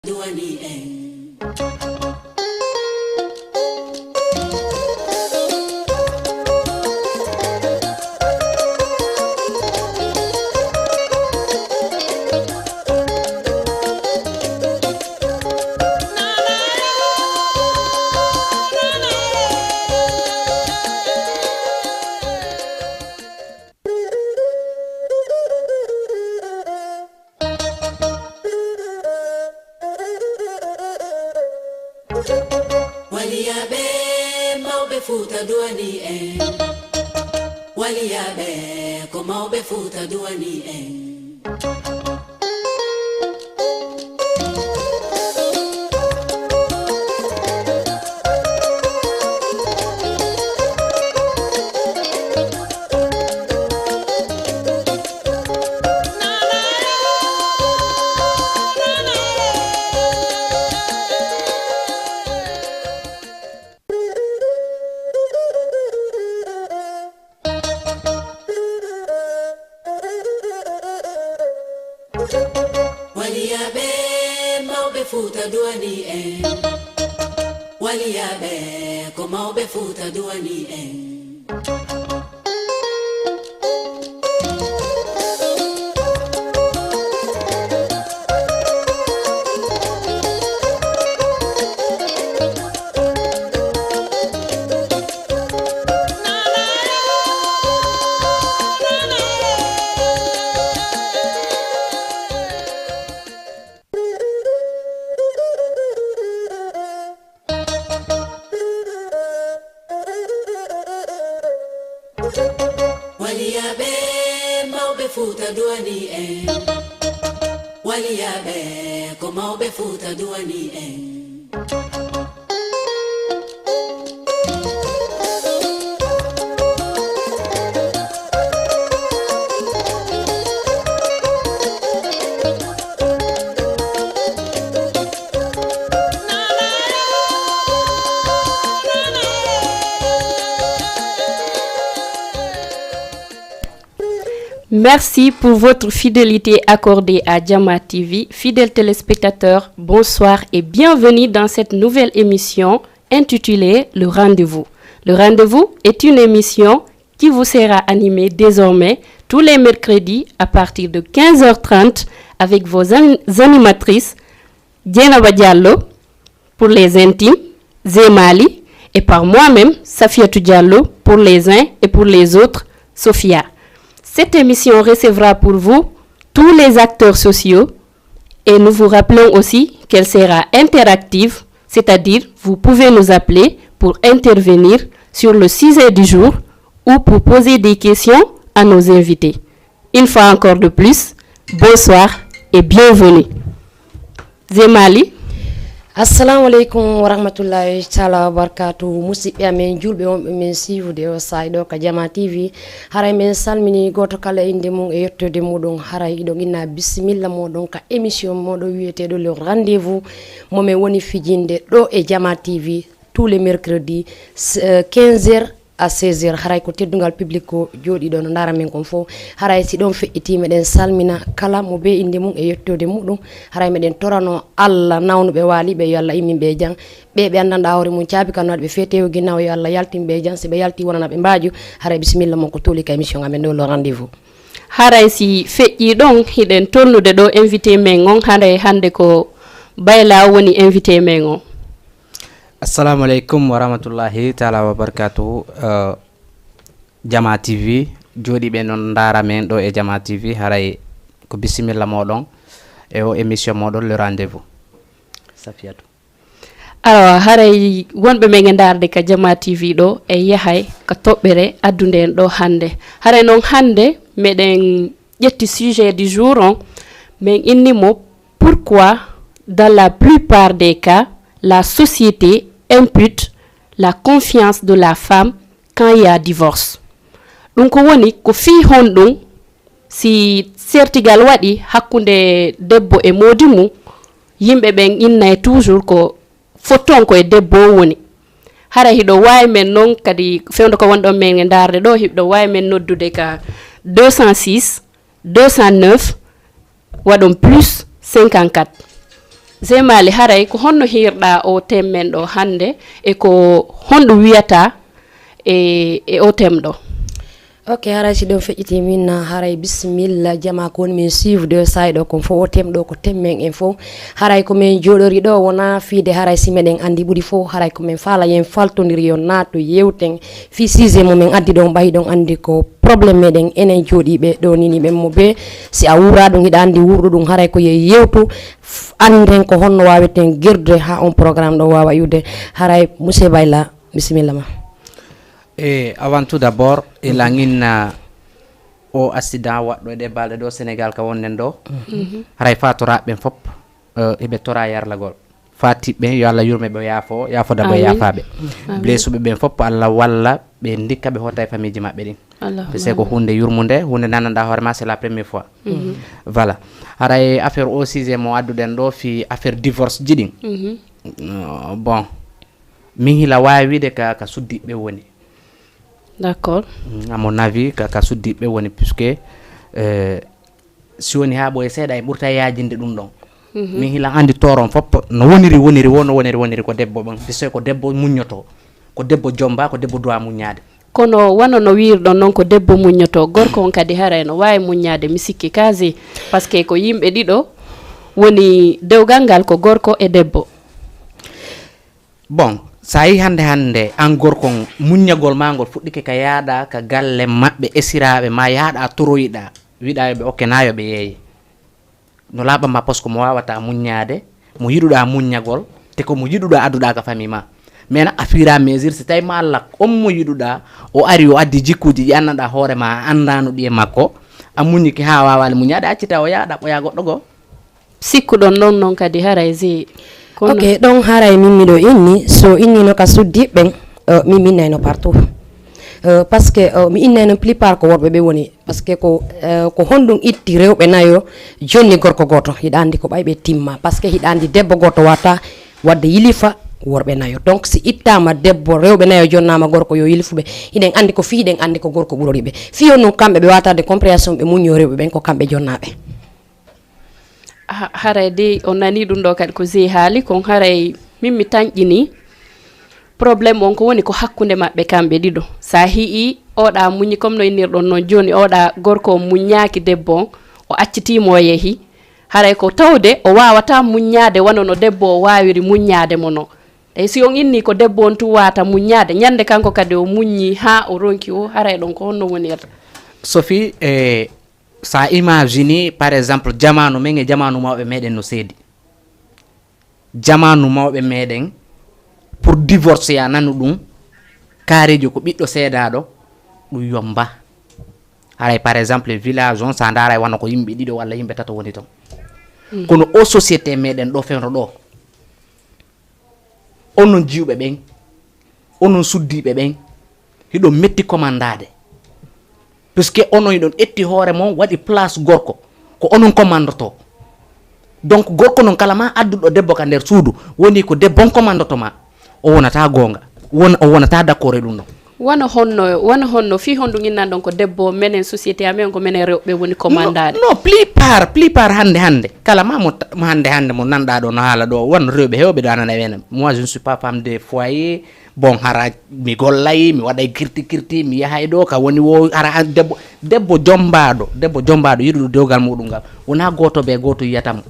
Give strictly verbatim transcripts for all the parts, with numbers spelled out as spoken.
Duwani en. Waliyaaɓe, mawɓe Fuuta duwani en. Waliyaaɓe, ko mawɓe Fuuta duwani en. Waliyaaɓe, mawɓe Fuuta duwani en. Waliyaaɓe, ko mawɓe Fuuta duwani en. Waliyaaɓe, mawɓe Fuuta duwani en. Waliyaaɓe, ko mawɓe Fuuta duwani en. Merci pour votre fidélité accordée à Jama T V. Fidèles téléspectateurs, bonsoir et bienvenue dans cette nouvelle émission intitulée Le Rendez-vous. Le Rendez-vous est une émission qui vous sera animée désormais tous les mercredis à partir de quinze heures trente avec vos an- animatrices Dieynaba Diallo pour les intimes, Zemali, et par moi-même, Safiatou Diallo, pour les uns et pour les autres, Sophia. Cette émission recevra pour vous tous les acteurs sociaux et nous vous rappelons aussi qu'elle sera interactive, c'est-à-dire vous pouvez nous appeler pour intervenir sur le sujet du jour ou pour poser des questions à nos invités. Une fois encore de plus, bonsoir et bienvenue. Zemali. Assalamu aleykum wa rahmatullahi taala wa barakatuhu. Musidɓe amen julɓe wonɓe men siifude o saay ɗo ka Jama T V, haray men salmini gooto kala e innde mum e yettoode muɗum. Haray iɗon inna bisimilla moɗon ka émission moɗon wiyeteeɗo Le Rendez-vous, mo men woni fijinde ɗo e Jama T V tous les mercredis, s- euh, quinze heures à seize heures. Haray ko teddungal public ko jooɗi ɗo no ndaara men kon fof. Haray si ɗon feƴƴiti meɗen salmina kala mo be innde mum e yettoode muɗum. Haray meɗen torano Allah nawnuɓe waaliɓe yo Allah immin ɓe e jam. Ɓe ɓe anndanɗa hoore mum caabi kan no waɗi ɓe feetewo ginnaaw yo Allah yaltin ɓe e jam. Si ɓe yalti wonana ɓe mbaaju. Haray bisimilla mon ko tuuli ka émission amen ɗo Le Rendez-vous. Haray si feƴƴi ɗon hiɗen tolnude ɗo invité men on, haray hannde ko Bayla woni invité men on. Assalamu aleykum wa rahmatullahi taala wa barakatuhu. Uh, Jama T V jooɗiiɓe noon ndaara men ɗo e Jama T V, haray ko bisimilla moɗon e o émission moɗon Le Rendez-vous. Safiyatu. Awa, haray wonɓe men e ndaarde ka Jama T V ɗo e yahay ka toɓɓere addunde en ɗo hannde. Haray noon hannde meɗen ƴetti sujet du jour on, men inni mo pourquoi dans la plupart des cas la société impute la confiance de la femme quand il y a divorce. Ɗum ko woni ko fii honɗum si sertigal waɗi hakkunde debbo e moodi mum, yimɓe ɓen innay toujours ko fotton ko e debbo o woni. Hara hiɗo waawi men noon kadi fewndo ko wonɗon men e ndaarde ɗo, hiɗo waawi men noddude ka deux cent six deux cent neuf waɗon plus cinquante-quatre. Zemali, haray ko honno hiirɗa o thème men ɗo hannde, e ko honɗum wiyata e, e o thème ɗo? Ok, haray si ɗum feƴƴiti min, haray bisimilla, jama ko woni min suivre de saay ɗo, kon fof o thème ɗo ko thème men en fof. Haray ko min jooɗori ɗo wona fiide haray si meɗen anndi ɓuri fof, haray ko min faala yen faltondiri yo naatu yewten fii sujet mo min addi ɗon, ɓay ɗon anndi ko problème meɗen enen jooɗiiɓe ɗo nini ɓen mo be si a wuura ɗum hiɗa anndi wuurɗo ɗum haray ko ye yewtu f-, annden ko honno waaweten gerdude haa on programme ɗo waawa iwde. Haray monsieur Bayla, bisimilla ma. E avant tout d'abord e langinna o accident waɗɗo e ɗe balɗe ɗo Sénégal ka wonnen ɗo, haray fa toraaɓe ɓen fof, eh, eɓe tora yarlagol. Fa tiɓɓe yo Allah yurme ɓe, yaafo yaafo dabo e Amin. Yaafaɓe. Amin. Blessuɓe ɓen fof Allah walla ɓe ndikka ɓe hotta e famille ji maɓɓe ɗin. Allahumma Parce que ko amin. Hunde yurmunde, hunde nananɗa hoore ma, c'est la première fois. Voilà. Haray affaire o sujet mo adduɗen ɗo fi affaire divorce ji ɗin. Mhm. Euh, bon, min hila wawi wiide ka, ka suddiɓe woni. D'accord. Mm, à mon avis ka, ka suddiɓe woni, puisque euh, si woni ha ɓoye seeɗa e ɓurta yajinde ɗum ɗon. Min hila andi toron fop no woniri woniri wo no woniri woniri ko debbo ɓen, puisque ko debbo muññoto, ko debbo jomba, ko debbo duwa muññade. Kono wano no wiirɗon noon ko debbo muññoto, gorko on kadi haray no waawi muññaade, mi sikki kaasi, parce que ko yimɓe ɗiɗo woni, dewgal ngal ko gorko e debbo. Bon, sa yi hannde hannde an gorko on, muññagol ma ngol fuɗɗike ka yaaɗa ka galle maɓɓe esiraaɓe ma, yaaɗa toroyiɗa, wiɗa yo ɓe okke na yo ɓe yeeye. No laaɓa ma, parce que mo waawata muññaade, mo yiɗuɗa muññagol, te ko mo yiɗuɗa adduɗa ka famille ma. Mais na, à fur et à mesure, si tawi ma Allah on mo yiɗuɗa o ari o addi jikkuuji ɗi anndanɗa hoore ma, a anndaano ɗi e makko, a muññike haa a waawaali muññaade, a accita o yaha ɗaɓɓoya goɗɗo goo. Sikkuɗon noon, noon kadi haray si kono. Ok, ɗon haray min miɗo inni, so innino ka suddiɓɓen, euh, min mi innayno partout. Euh, parce que euh, mi innayno plupart ko worɓe ɓe woni, parce que ko euh, ko honɗum itti rewɓe nayo jonni gorko gooto? Hiɗa anndi ko ɓay ɓe timma, parce que hiɗa anndi debbo gooto wata wadde yilifa worɓe nayo. Donc si ittama debbo, rewɓe nayo jonnama gorko yo yilfuɓe, hiɗen anndi ko fii, hiɗen anndi ko gorko ɓuroriɓe. Fii honɗum kamɓe ɓe watarde compréhension, ɓe muñño rewɓe ɓen, ko kamɓe jonnaɓe. Ha- haray dey o nani ɗum ɗo kadi ko Zey haali kon, haray min mi tanƴini problème on ko woni ko hakkunde maɓɓe kamɓe ɗiɗo. Sa hi'i oɗa muñi comme no innirɗon noon jooni, oɗa gorko on muññaaki debbo on, o accitiimo o yehi, haray ko tawde o waawata muññaade wano no debbo o waawiri muññaade mo no. Tawi si on inni ko debbo on tun waawata muññaade, ñande kanko kadi o muññi haa o ronki o, haray ɗon ko honno wonirta? Sophie, e sa imagini par exemple jamaanu men e jamaanu mawɓe meɗen no seedi. Jamaanu mawɓe meɗen, pour divorce ya nanu ɗum, kaareejo ko ɓiɗɗo seedaaɗo, ɗum yomba. Haray par exemple e village on, sa ndaara e wano ko yimɓe ɗiɗo walla yimɓe tato woni ton. Kono o société meɗen ɗo fewno ɗo, onon jiwɓe ɓen, onon suddiɓe ɓen, hiɗon metti commandade, puisque onon hiɗon ƴetti hoore mon waɗi place gorko, ko onon commandoto. Donc gorko non kala ma adduɗo debbo ka nder suudu, woni ko debbo on commandoto ma, o wonata goonga, won o wonata d'accord e ɗum ɗon. Wano honno, wano honno, fii honɗum innan ɗon ko debbo, menen société amen ko menen rewɓe woni commandade? No, no, plupart, plupart hannde hannde kala ma mo ta- mo hannde hannde mo nanɗa ɗo no haala ɗo, wano rewɓe hewɓe ɗo anana ɓen. Moi je ne suis pas femme de foyer, bon hara mi gollay, mi waɗay kirti kirti, mi yahay ɗo ka woni wo hara an debbo, debbo jombaɗo, debbo jombaɗo yiɗuɗo dewgal muɗum ngal, wona goto be goto yiyata mo.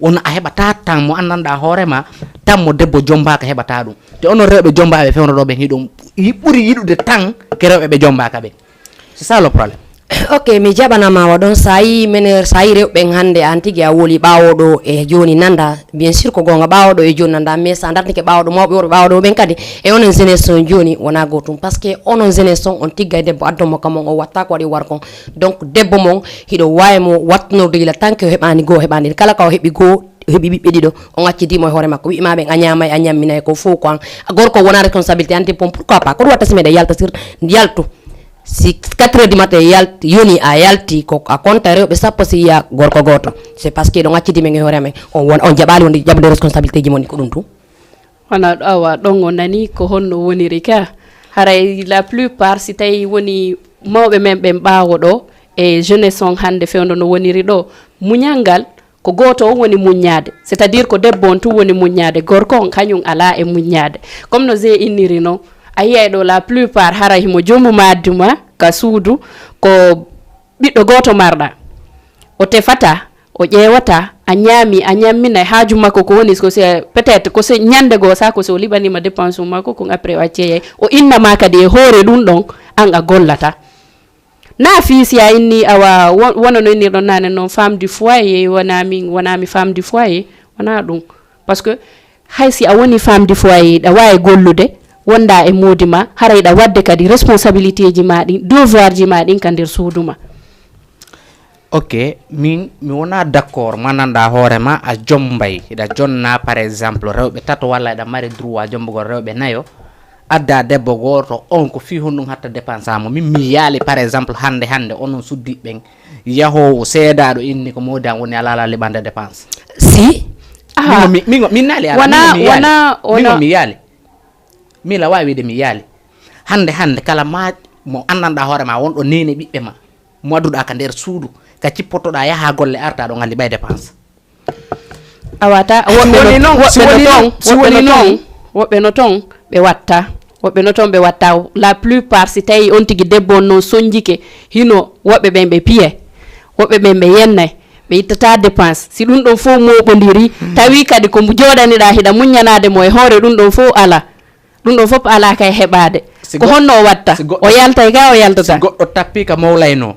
Wona a heɓata tan mo anndanɗa hoorema, tan mo debbo jombaka heɓata ɗum. Te onon rewɓe jombaɓe fewno ɗo ɓen hiɗum yi- ɓuri yiɗude tan ke rewɓe ɓe jombaka ɓen. C'est ça le problème. Ok, mi jaɓanama wa ɗon. Sa yi mene, sa yi rewɓe ɓen hannde an tigi a woli ɓawoɗo e joni nanda, bien sûr ko gonga ɓawoɗo e joni nanda, mais sa dartike ɓawoɗo mawɓe worɓe ɓawoɗo ɓen kadi, e onon jeunesse on joni wona gotum, parce que onon jeunesse on on tigga e debbo addo mo kamon o watta ko waɗi war kon. Donc debbo mon hiɗo wawi mo wattanorde gila tanke o heɓani goo, heɓani kala ka o heɓi goo, o heɓi ɓiɓɓe ɗiɗo, on accidimo e hoore makko, wi'ima ɓen a ñamay a ñamminay, ko fof ko an. Gorko wona responsabilité an debbo on, pourquoi pas? Ko ɗum watta si meɗen yalta sir yaltu, si quatre heures du matin yalt yoni a yalti, ko a konta rewɓe sappo si yiya gorko goto. C'est parce que ɗon accidi men e hoore amen, on won on jaɓali wonde jaɓude responsabilité ji mon ɗi, ko ɗum tun. Wona ɗo awa ɗon o nani ko honno woniri ka. Haray la plupart si tawi woni mawɓe men ɓen ɓawo ɗo e jeunesse on hannde fewndo no woniri ɗo, muñal ngal Ko gooto on woni muññaade, c'est-à-dire ko debbo on tun woni muññaade, gorko on kañum alaa e muññaade. Comme no Zé inniri non, a yiyay ɗo la plupart hara himo jombu ma addu ma ka suudu, ko ɓiɗɗo gooto marɗa. O tefata, o ƴeewata, a ñaami, a ñamminay, haaju makko ko woni ko se, peut-être ko se ñande goo sa ko se o liɓanima dépense um makko, kon après o acceyay. O inna ma kadi e hoore ɗum ɗon, an a gollata. Na fii si a inni awa wo-, wono no innirɗon naane noon, femme du foyer, wona min, wona mi femme du foyer, wona ɗum. Parce que hay si a woni femme du foyer, ɗa waawi gollude, wonda e moodi ma, hara iɗa wadde kadi responsabilité ji ma ɗin, devoir ji ma ɗin ka nder suudu ma. Ok, min mi wona d'accord, mananɗa hoore ma a jombay, iɗa jonna par exemple rewɓe tato walla iɗa mari droit jombugol rewɓe nayo, adda debbo gooto on, ko fii honɗum hatta dépense mo? Min mi yaali par exemple hannde hannde onon suddiɓe ɓen, yahoowo seedaaɗo inni ko moodi an woni alaa alaa liɓande dépense. Si. Min mi min mi naali ala Wona- min mi yaali. wona- Min wona- mi yaali. Min la waawi wiide mi yaali. Hannde hannde kala ma mo anndanɗa hoore ma wonɗo neene ɓiɓɓe ma, mo adduɗa ka nder suudu, ka cippotoɗa yaha golle arta ɗon a liɓay dépense. Awata woɓɓe no- woɓɓe no ton woɓɓe no ton woɓɓe no ton ɓe watta. Woɓɓe no ton ɓe watta. La plupart si tawi on tigi debbo on noon sonjike, hino woɓɓe ɓen ɓe piye, woɓɓe ɓen ɓe yennay, ɓe ittata dépense. Si ɗum ɗon fof moɓodiri, tawi kadi ko jooɗaniɗa hiɗa muññanade mo e hoore ɗum ɗon fof ala. Ɗum ɗon fof ala kay heɓade. Ko honno o watta? O yaltay ga o yaltata. Goɗɗo tappika mawlayno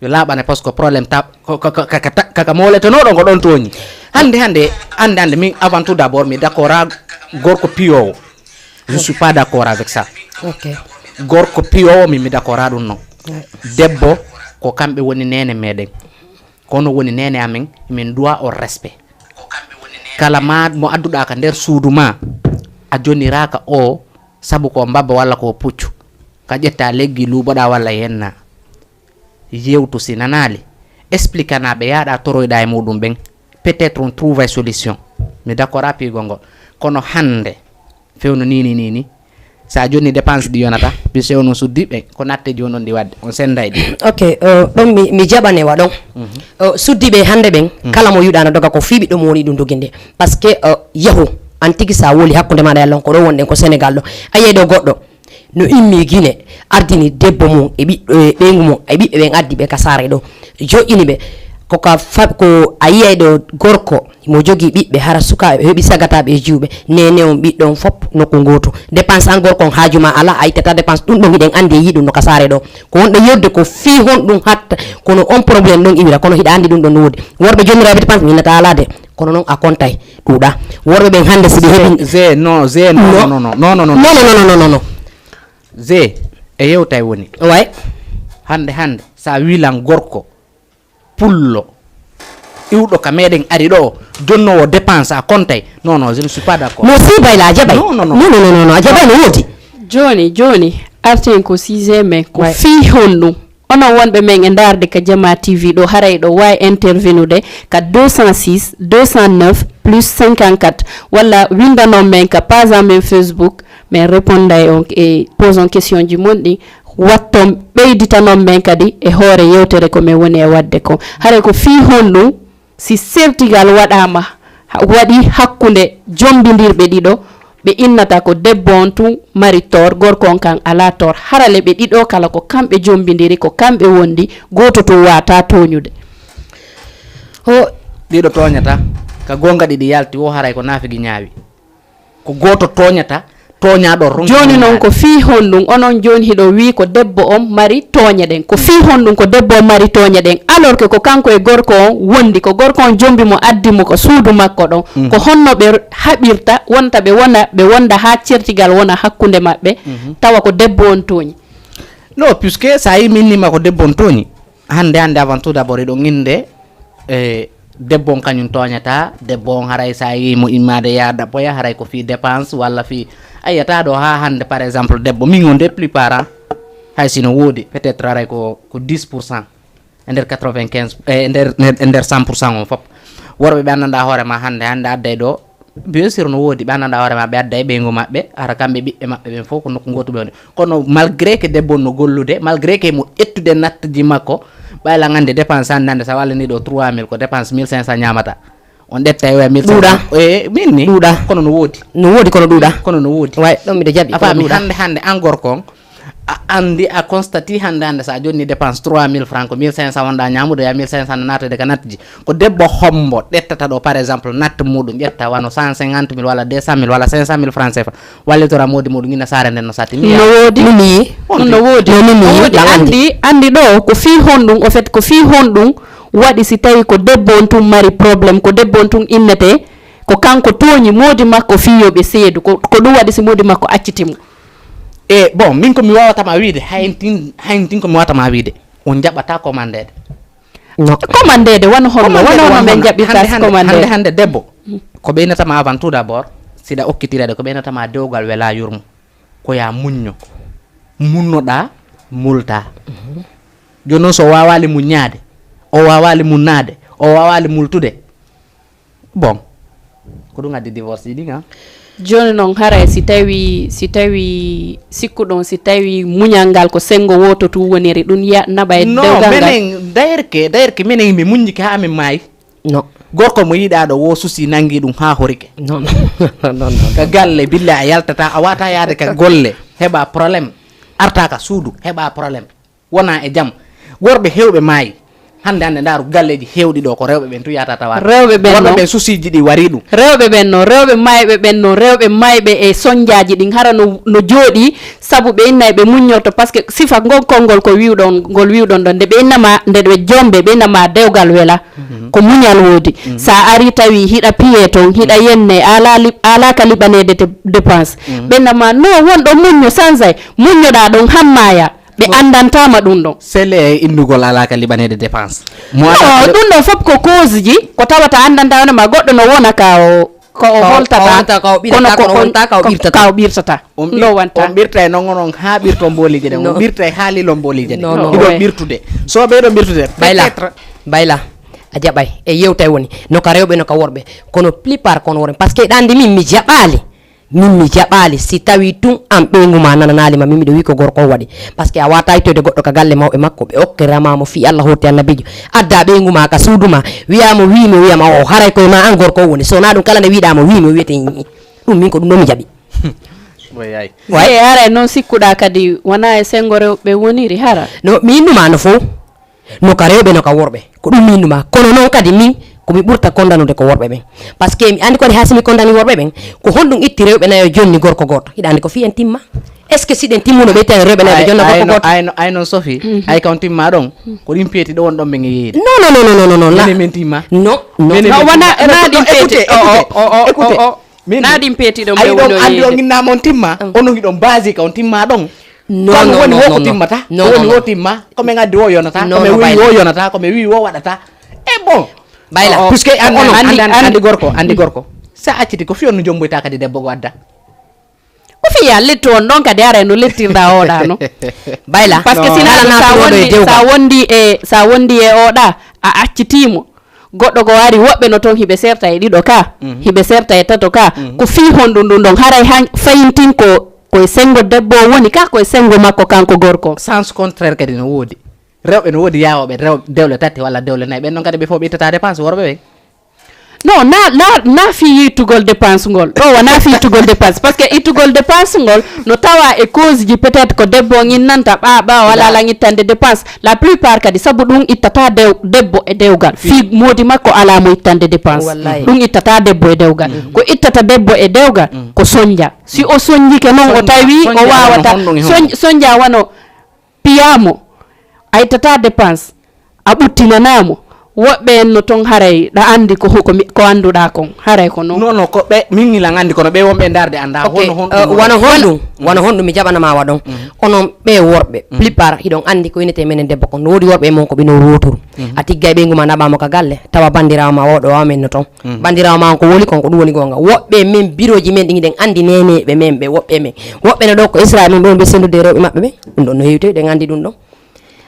yo laaɓane, parce que problème tap kaka mawletenoɗo ko ɗon tooñi. Hannde hannde hannde hannde min avant tout d'abord mi d'accord a gorko piyowo. Je suis pas d'accord avec ça. Ok. Gorko piyowo min mi d'accord a ɗum non. Debbo ko kamɓe woni nene meɗen, kono woni nene amen, min doit o respect. Kala ma mo adduɗa ka nder suudu ma, a joniraka o sabu ko mbabba walla ko puccu, ka ƴetta leggi luuɓoɗa walla yenna. Yewtu si nanaali, explikana ɓe yaaɗa toroyɗa e muɗum ɓen, peut-être on trouve solution. Mi d'accord a piigol ngol. Kono hannde fewno nini nini, sa jonni dépense ɗi yonata, puisque onon suddiɓe ko natte jonon ɗi wadde on senday ɗi. Ok. Ɗon mi jaɓane wa ɗon. Suddiɓe hannde ɓen kala mo yiɗa na doga ko fii ɓiɗɗo mo woni ɗum doginde. Parce que yahu an tigi sa woli hakkunde maɗa yalla on ko ɗo wonɗen ko Sénégal ɗo, a yiyay ɗo goɗɗo no immi Gine, ardini debbo mum e ɓiɗɗo e ɓeyngu mum e ɓiɓɓe ɓen addi ɓe ka saare ɗo, joƴƴini ɓe. Ko ka fa ko a yiyay ɗo gorko mo jogii ɓiɓɓe, hara sukaaɓe ɓe heɓi sagataɓe e jiwɓe, nene on ɓiɗɗo on fop nokku ngootu. Dépense an gorko on haaju ma alaa, a ittata dépense ɗum ɗon hiɗen anndi e yiɗum no ka saare ɗo. Ko wonɗo yodde ko fii honɗum hatta kono on problème ɗon iwira, kono hiɗa anndi ɗum ɗon no woodi. Worɓe jonniraaɓe dépense mi innata alaa de, kono noon a kontay ɗuuɗa. Worɓe ɓen hannde si ɓe heɓi Zé non Zé non non non non non non non non non non non non. Zé e yewtay woni way hannde hannde sa wilan gorko pullo iwɗo ka meɗen ari ɗo, jonnowo dépense a kontay. Non non, je ne suis pas d'accord. No si bayla a jaɓay. Non, non, non. Non non non non a jaɓay no woodi. Jooni jooni arten ko sujet men ko fii honɗum. Onon wonɓe men e ndaarde ka Jama T V ɗo, haray ɗo waawi intervenude ka deux cent six deux cent neuf plus cinquante-quatre, walla winndanon men ka page amen Facebook, men reponday on e poson question ji mon ɗin, watton ɓeyditanon men kadi e hoore yewtere ko men woni e waɗde kon. Haray ko fii honɗum si sertigal waɗaama waɗi hakkunde jombindirɓe ɗiɗo, ɓe innata ko debbo on tun mari tor, gorko on kan ala tor, harale ɓe ɗiɗo kala ko kamɓe jombindiri, ko kamɓe wondi, gooto tun wata tooñude. Ho Ɗiɗo tooñata ka goonga ɗiɗi yalti wo haray ko naafigi ñaawi. Ko gooto tooñata, tooñaaɗo ronki. Jooni noon ko fii honɗum onon jooni hiɗo wii ko debbo on mari tooñe ɗen, ko fii honɗum ko debbo on mari tooñe ɗen, alors que ko kanko e gorko on wondi, ko gorko on jombi mo addi mo ko suudu makko ɗon? Ko honno ɓe haɓirta wonta ɓe wona ɓe wonda haa certigal wona hakkunde maɓɓe, tawa ko debbo on tooñi? Non, puisque sa yi mi innima ko debbo on tooñi, hannde hannde avant tout d'abord eɗon innde e debbo on kañum tooñata. Debbo on haray sa yi mo immade yaha ɗaɓɓoya haray ko fii dépense walla fii a yiyata ɗo ha hannde par exemple debbo min on de plus parent, hay sino woodi peut-être haray ko ko dix pour cent e nder quatre-vingt-quinze e nder e nder cent pour cent on fof. Worɓe ɓe anndanɗa hoore ma hannde hannde adday ɗo, bien sûr no woodi ɓe anndanɗa hoore ma ɓe adda e ɓeyngu maɓɓe, hara kamɓe ɓiɓɓe maɓɓe ɓen fof ko nokku gootu ɓe woni. Kono malgré que debbo no gollude, malgré que mo ƴettude natteji makko, Ɓayla ngande dépense hannde hannde sa wallani ɗo trois mille ko dépense mille cinq cent ñamata. On ɗetta e waya mille cinq cent. Ɗuuɗa. E min ni. Ɗuuɗa. Kono no woodi. No woodi kono ɗuuɗa. Kono no woodi. Way ɗon miɗo jaɓi. A faami hannde hannde an gorko on a andi a constati hannde hannde sa jonni dépense trois mille francs ko mille cinq cent wonɗa ñamude ya mille cinq cent no natede ka natji ko debbo hombo ɗettata ɗo par exemple natte muɗum ƴetta wano cent cinquante mille walla deux cent mille walla cinq cent mille francs cfa wallitora moodi muɗum ina saare nden no satti mi no woodi ɗum no woodi no woodi andi andi ɗo ko fii honɗum au fait ko fii honɗum waɗi si tawi ko debbo on tun mari problème ko debbo on tun innete ko kanko tooñi moodi makko fii yo ɓe seedu ko ɗum waɗi si moodi makko acciti mo e bon min ko mi wawatama wiide hayntin hayntin ko mi wawatama wiide on jaɓata commandede commandede wano honno wano hono min jaɓɓirta commandede hande debbo ko ɓeynatama avant tout d'abord siɗa okkitirede ko ɓeynatama dewgal wela yurmo ko ya muñño munnoɗa multa joni noon so wawali muññade o wawali munnade o wawali multude bon ko ɗum addi divorce ɗi ɗin a joni noon haray si tawi si tawi sikkuɗon si tawi muñal ngal ko sengo woto tun woniri ɗum ya naɓa e non dewgal ngal menen dayirke dayirke menen mi muññike ha min maayi non gorko mo yiɗaɗo wo susi nangi ɗum ha horike non non non non ka galle billa a yaltata a wata yaade ka golle heɓa problème arta ka suudu heɓa problème wona e jam worɓe hewɓe maayi hande hande ndaru galleji hewɗi ɗo ko rewɓe ɓen tu yata tawa rewɓe ɓen worɓe no ɓen susiji ɗi wari ɗum rewɓe ɓen no rewɓe mayɓe ɓen no rewɓe mayɓe e sonjaji ɗin hara no, no jooɗi sabu ɓe innay ɓe muññorto par ce que sifa ngol konngol ko wiwɗon ngol wiwɗon ɗon nde ɓe innama nde ɓe jombe ɓe innama dewgal wela ko muñal woodi sa ari tawi hiɗa piye toon hiɗa yenne ala li- ala ka liɓanede te- dépense ɓe innama no wonɗo muñño sansay muññoɗa ɗon hammaya ɓe anndantama ɗum ɗon sele e innugol alaka liɓanede dépense mo no ɗum ɗon fof ko cause ji ko tawata anndanta wonema goɗɗo no wona ka o ko o holtata kono ko on ka o ɓirtata ka o ɓirtata ɗum ɗo wanta on ɓirta e non onon ha ɓirto mbolije ɗen on ɓirta e haalilo mbolije ɗen iɗo ɓirtude so ɓeyɗo ɓirtude peut-être bayla a jaɓay e yewtay woni no ka rewɓe no ka worɓe kono plupart kono worɓe par ce que ɗa andi min mi jaɓali min mi jaɓaali si tawii tun an ɓeyngu maa nananaali ma min miɗo wii ko gorko on waɗi par ce que a waawataa ittoyde goɗɗo ka galle mawɓe makko ɓe okkiraa ma mo fii allah hooti annabiijo addaa ɓeyngu maa ka suudu maa wiyaa mo wii mi o wiya ma o haray koye maa an gorko on woni so wonaa ɗum kala nde wiiɗaa mo wii mi o wiyete ɗum min ko ɗum ɗoo mi jaɓi eyi haray noon sikkuɗaa kadi wonaa e senngo rewɓe woniri hara no mi innuma no fow no ka rewɓe no ka worɓe ko ɗum minnuma kono noon kadi min komi ɓurta kondanude ko worɓe ɓen par ce que mi andi kadi ha simi kondani worɓe ɓen ko honɗum itti rewɓe nayo jonni gorko goto hiɗa andi ko fiyen timma est ce que siɗen timmuno ɓe tawi rewɓe nayo ɓe jonna gorko goto ay noon sofi ay kam timma ɗon ko ɗin peeti ɗo won ɗon ɓe ngi yeeyde non non non non non non non min timma non non non wana na ɗin peeti o o o o o Min na ɗin peeti ɗon ɓe woni o yeeyde. On innama on timma, on on hiɗon basi ka on timma ɗon. Non non woni wo ko timmata. Ko woni wo timma. Ko men addi wo yonata. Ko men wi wo yonata. Ko men wi wo waɗata. E bon. Bayla. Puisque an an an andi gorko, andi gorko. Sa acciti ko fiyon no jomboyta kadi debbo go adda. Ko fiya lettu on ɗon kadi aray no lettirɗa oɗa no. Bayla. Parce que sina sa wondi sa wondi e sa wondi e oɗa a accitimo. Goɗɗo goo ari woɓɓe no toon hiɓe serta e ɗiɗo ka, hiɓe serta e tato ka, ko fii honɗun ɗun ɗon haray han fayintin ko ko e senngo debbo o woni ka ko e senngo makko kanko gorko. Sens contraire kadi no woodi, rewɓe no woodi yaawooɓe rew dewle tati walla dewle nayi, ɓen ɗon kadi ɓe fof ɓe ittata dépense worɓe ɓen. Non, na na na fii ittugol dépense ngol ɗo wona fii ittugol dépense parce que ittugol dépense ngol no tawa e cause ji peut être ko debbo on innanta ɓa ɓa wala lan ittande dépense. La plupart kadi sabu ɗum ittata dew, debbo e dewgal fii moodi makko ala mo ittande dépense. Ɗum ittata debbo e dewgal. Ko ittata debbo e dewgal ko sonja. Si o sonjike noon o tawi o wawata sonja wano piya mo a ittata dépense a ɓuttinana mo. Woɓɓe en no toon haray ɗa anndi ko ko annduɗa kon haray ko noon. Non non ko ɓe min ngilan anndi kono ɓe wonɓe e ndaarde annda honno honɗum. Wano honɗum wano honɗum mi jaɓanama wa ɗon. Onon ɓe worɓe plupart hiɗon anndi ko innete menen debbo kon no woodi worɓe e mon ko ɓino woturu. A tiggay ɓeyngu ma naɓamo ka galle tawa banndiraawo ma wawɗo wawa men no toon. Banndiraawo ma on ko woli kon ko ɗum woni goonga woɓɓe men birooji men ɗin hiɗen anndi neneeɓe men ɓe woɓɓe men woɓɓe no ɗo ko israel men ɓe woni ɓe senndude e rewɓe maɓɓe ɓe. Ɗum ɗon no heewi to hiɗen anndi ɗum ɗon.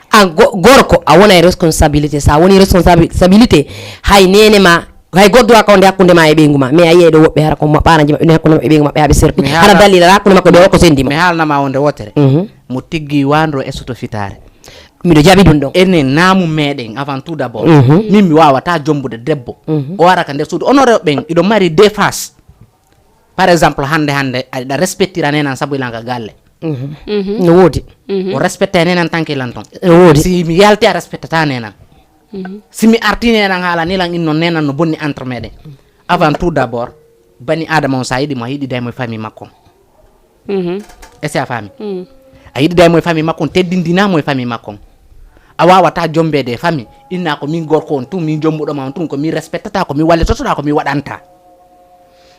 An go- gorko a wona e responsabilité sa woni responsabilité hay nene ma hay goddora ka wonde hakkunde ma e ɓeyngu ma mais a yiyay ɗo woɓɓe hara ko ma ɓaraji maɓɓe ɗum hakkunde maɓɓe e ɓeyngu maɓɓe haɓe serti hara dalila hakkunde makko ɓe o ko sendi mo mi haalnama wonde wotere mo tiggi wandro e soto fitare Miɗo jaɓi ɗum ɗon. Enen naamu meɗen avant tout d'abord. Mhm. Min mi wawata jombude debbo. Mhm. O ara ka nder suudu. Onon rewɓe ɓen iɗo mari défense. Par exemple hande hande aɗa respectira nenan sabu ilan ka galle. Mhm. Mhm. No woodi. Mhm. O respecta nenan tanke ilan ton. No woodi. Si mi yalti a respectata nenan. Mhm. Si mi arti nenan haala nilan innon nenan no bonni entre meɗen. Avant tout d'abord bani adama on sa yiɗi mo a yiɗi day mo e famille makko. Mhm. Est-ce que a faami? Mhm. A yiɗi day mo e famille makko on teddindina mo e famille makko on. A wawata jombede e famille inna ko min gorko on tun min jombuɗoma on tun ko min respectata ko min wallitotoɗa ko min waɗanta.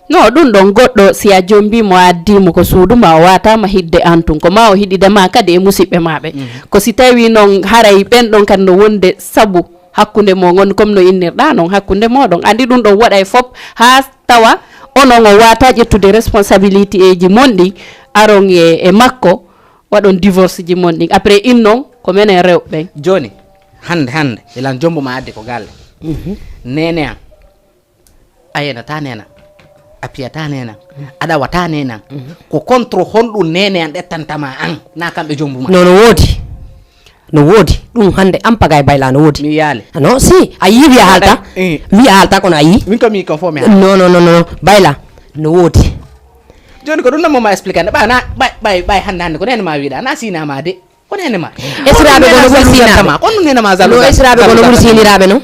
No ɗum ɗon goɗɗo si a jombi mo a addi mo ko suudu ma o watama hidde an tun ko ma o hiɗide ma kadi e musiɓɓe maɓe. Mhm. Ko si tawi noon haray ɓen ɗon kadi no wonde sabu hakkunde mo ngon comme no innirɗa noon hakkunde moɗon andi ɗum ɗon waɗa e fof ha tawa onon o wata ƴettude responsabilité eji mon ɗi aron e, e makko waɗon divorce ji mon ɗin après innon ko menen rewɓe ɓen. Joni hande hande ilan jombo ma addi ko galle. Mhm. Nene an a yenata nena a piyata nena a ɗawata nena ko contre honɗum nene an ɗettantama an na kamɓe jombuma. No no woodi. No woodi ɗum hande an pagay bayla no woodi. Mi yaali. No si a yii wiya haalta. Wiya haalta kono a yii. Min ko mi ko fo mi haali. No no no no bayla no woodi. Joni ko ɗum ɗon moma expliquer nde ɓay na ɓay ɓay ɓay hande hande ko nene ma wiɗa na sinama de. Ko nene ma. Esiraɓe gono ɓuri siniraɓe. Kono nene ma zalo. No esiraɓe gono ɓuri siniraɓe no.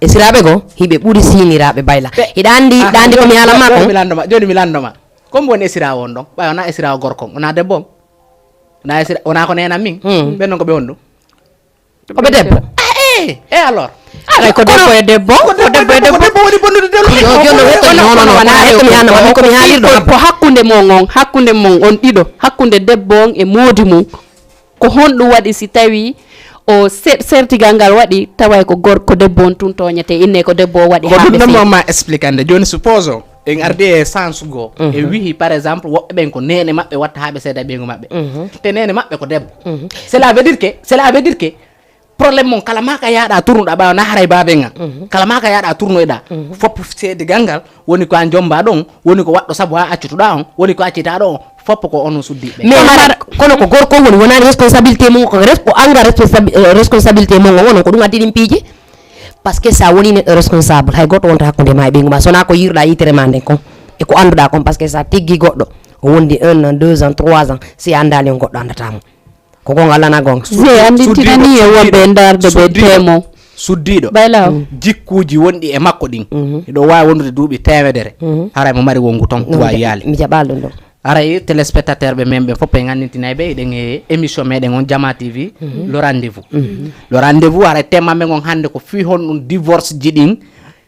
Esiraɓe go hiɓe ɓuri siniraɓe bayla. Hiɗa andi hiɗa andi ko mi haalama ko. Joni mi landoma joni mi landoma. Comme woni esirawo on ɗon ɓay wona esirawo gorko on wona debbo on. Wona esira wona ko nenan min. Ɓen non ko ɓe honɗum. Ko ɓe debbo. Ah, eh, eh, alors. Ay ko debbo e debbo ko debbo e debbo. Woni bonnude debbo. Yo jonno wetto non non non wona ko mi haalno ma ko mi haalirɗo. Ko hakkunde mon on hakkunde mon on ɗiɗo hakkunde debbo on e moodi mum. Ko honɗum waɗi si tawi o sertigal ngal waɗi tawa ko gorko debbo on tun toñete inne ko debbo o waɗi. Ko ɗum ɗon ma expliquande joni suppose en ardi e sens goo e wihi par exemple woɓɓe ɓen ko nene maɓɓe watta ha ɓe seeda ɓeygu maɓɓe. Te nene maɓɓe ko debbo. Cela veut dire que cela veut dire que problème mon kala maka yaɗa tournuɗa ɓawa na haray baben an kala maka yaɗa tournoyɗa fop seedigal ngal woni ko an jomba ɗon woni ko waɗɗo sabu ha accutuɗa on woni ko accitaɗo on foppo ko onon suddiɓe. Mais hara kono ko gorko woni wonani responsabilité mum ko res ko anga responsabilité mum onon ko ɗum addi ɗin piiji. Parce que sa woni neɗɗo responsable hay goto wonta hakkude ma e ɓeygu ma sona ko yiruɗa yitere ma nden kon e ko anduɗa kon parce que sa tiggi goɗɗo o wondi un an deux ans trois ans si a andali on goɗɗo andatamo. Ko gonga lana gonga. Je andintinani e wonɓe e darde ɓe temo. Suddiɗo baylaw jikkuji wonɗi e makko ɗin hiɗo wawi wondude duuɓi temedere haray mo mari wongu ton wawi yaali. Mi jaɓal ɗum ɗo. Aray téléspectateur ɓe men ɓe fof en andintinay ɓe eɗen e émission meɗen on jama tv le rendez-vous. Le rendez-vous aray tema men on hande ko fi honɗum divorce ji ɗin.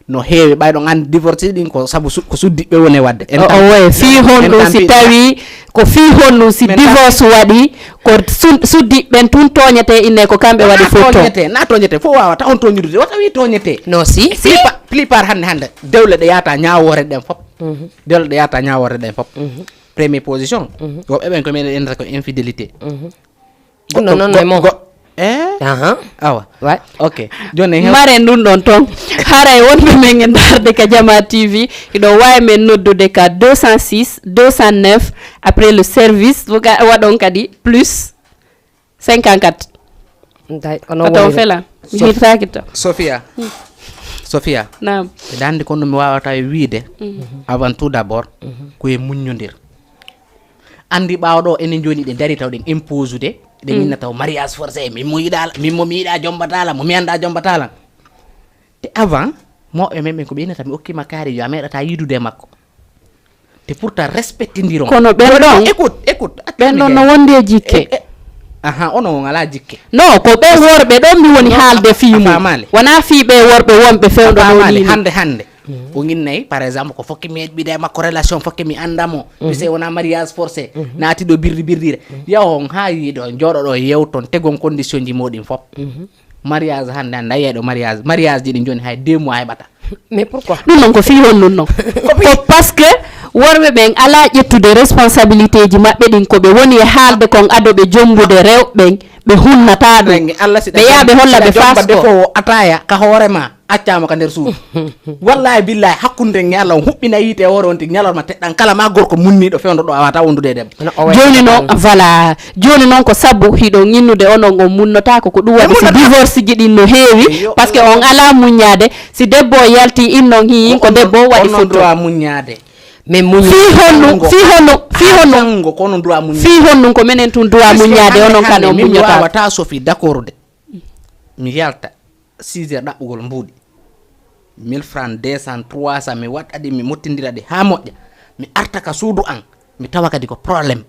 No heewi ɓayɗon anndi divorce ɗin ko sabu ko suddiɓe woni e waɗde. Owoye fii honɗum si tawi ko fii honɗum si divorce waɗi ko suddiɓe ɓen tun tooñete inne ko kamɓe waɗi fof to. Na tooñete fof wawata on tooñude wata wi tooñete. No si si. Plupart hannde hannde dewle ɗe yahata ñaawoore ɗen fof. Dewle ɗe yahata ñaawoore ɗen fof. Premier position woɓɓe ɓen ko minen innata ko infidélité. Ɗum ɗo noon e mo. Awa. Way. Ok. Joni en hew- Maren ɗum ɗon toon. Haray wonɓe men e ndaarde ka Jama T V. Hiɗo waawi men noddude ka deux cent six deux cent neuf après le service. Waɗon kadi plus cinquante-quatre. Day ko noon woniri. Ko toon fela. Mi hirtaaki to. Sofia. Sofia. Naam. Eɗa anndi kono mi waawata e wiide avant tout d'abord ko e muññondir. Anndi ɓaawo ɗo enen jooni ɗe dari taw ɗen impose ude ɗe minna taw mariage forcé min mo yiɗa min mo mi yiɗa jombatala mo mi annda jombatala. Te avant mawɓe men ɓen ko ɓe innata mi okkima kaari yo a meɗata yidude e makko. Te pourtant respectindiron kono ɓen ɗon écoute écoute ɓen ɗon no wondi e jikke. Aha ono on ala jikke. No ko ɓen worɓe ɗon mi woni haalde fii mum wona fii ɓe worɓe wonɓe fewndo ɗo ni hannde hannde. O innay par exemple ko fokke mi heɓɓida e makko relation fokke mi annda mo. Puisque wona mariage forcé naati ɗo birri birrire yaw on ha yiiɗo jooɗo ɗo yewton tegon condition ji moɗin fof. Mariage hannde hannde a yiyay ɗo mariage mariage ji ɗin joni hay deux mois heɓata. Mais pourquoi? Ɗum noon ko fii honɗum noon? Ko parce que worɓe ɓen alaa ƴettude responsabilité ji maɓɓe ɗin ko ɓe woni e haalde kon ado ɓe jombude rewɓe ɓen ɓe hunnataa ɗum ɓe yaha ɓe holla ɓe fasko. Ataya ka hoore ma. Accaama ka nder suudu. Wallahi billahi, hakkunde ñalawma, huɓɓina yiite e hoore on tigi, ñalawma teɗɗan kala ma gorko munniiɗo fewndo ɗo a wata wondude e debbo. Jooni noon, voilà, jooni noon ko sabu hiɗo ñinnude onon on munnotaako, ko ɗum waɗi si divorce ji ɗin no heewi. Parce que on alaa muññaade. Si debbo o yalti innon hii ko debbo o waɗi fotto. Droit muññaade. Min muññi. Fii honno, fii honno, fii honno, janngo ko onon droit muññaade. Fii honno ko menen tun droit muññaade, onon kan on muññotaako. Wawata sofi d'accord de. Mi yalta six heures ɗaɓɓugol mbuuɗi, mille francs, deux cents, trois cents, mi waɗa ɗi, mi mottindira ɗi haa moƴƴa. Mi arta ka suudu an, mi tawa kadi ko problème.